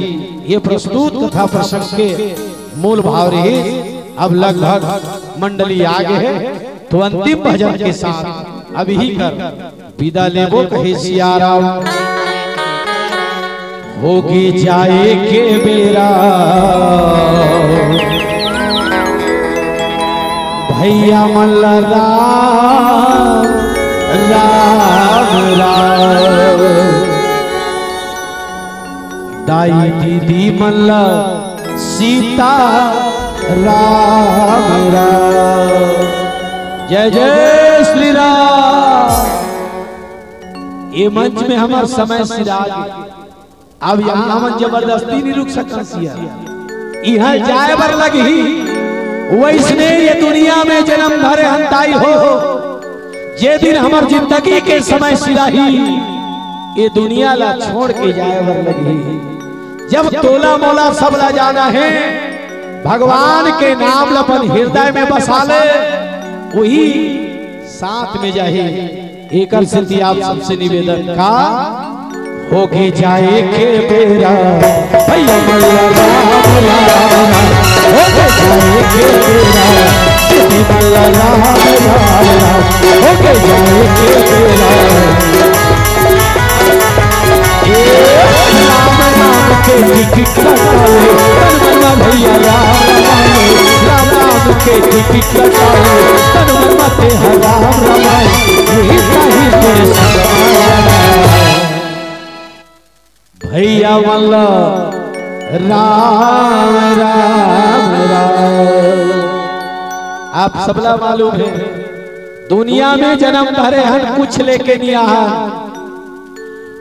ये प्रस्तुत कथा प्रसंग के मूल भाव रहिस। अब लगभग मंडली आ गे हे, तो अंतिम भजन के साथ अब इही कर बिदा लेबो कहे सियारा। होगे जाए के बेरा भइया मन ला राम, राम, राम। दाई दीदी मन ला सीता राम, राम। जय जय श्री राम। ये मंच में हमर समय सिरा गे। अब इहां हमन जबरदस्ती नइ रुक सकन सिया, इहां जाए बर लगही। वइसने ये दुनिया में जनम धरे हन दाई हो, जे दिन हमर जिंदगी के समय सिराही, ये दुनिया ला छोड़ के जाए बर लगही। जब तोला मोला सब ला जाना हे, भगवान के नाम ला अपन हृदय में बसा ले, वही साथ में जाही। एकर सेती आप सबसे निवेदन का होगे जाए के बेरा, भइया मन ला राम, राम, राम। होगे जाए के बेरा, दीदी मन ला राम, राम, राम। होगे जाए के बेरा। ए राम, राम के टिकट कटावे, तन मन मा भइया राम रमाए। राम, राम के टिकट कटावे, तन मन मा तेहा राम रमाए। यही ताही तोरे संग आया। भैया मन ला राम राम राम। आप सबला मालूम है, दुनिया में जन्म धरे हन कुछ लेके नहीं आहा,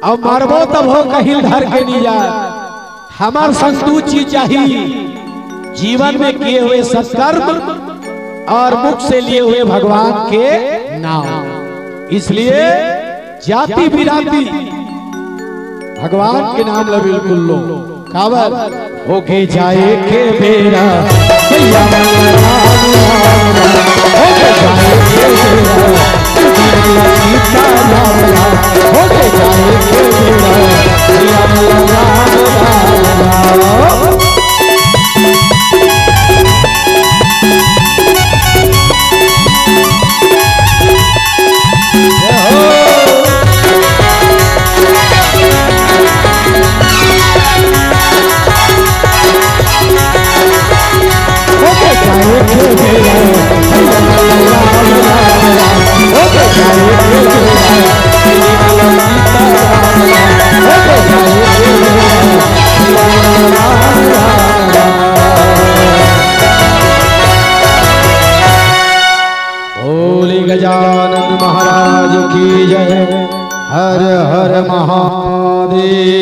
अउ मरबो तभो कहीं धर के नहीं जा। हमर संग दू चीज चाही, जीवन में किए हुए सत्कर्म और मुख से लिए हुए भगवान के नाम। इसलिए जाति बिराती भगवान के नाम ला बिल्कुल लो। काबर? होके जाए के बेरा, भैया मन राम राम राम। होके जाए के बेरा, सीता राम राम। होके जाए के बेरा, भैया मन राम राम राम। बोले गजानन महाराज की जय। हर हर महादेव।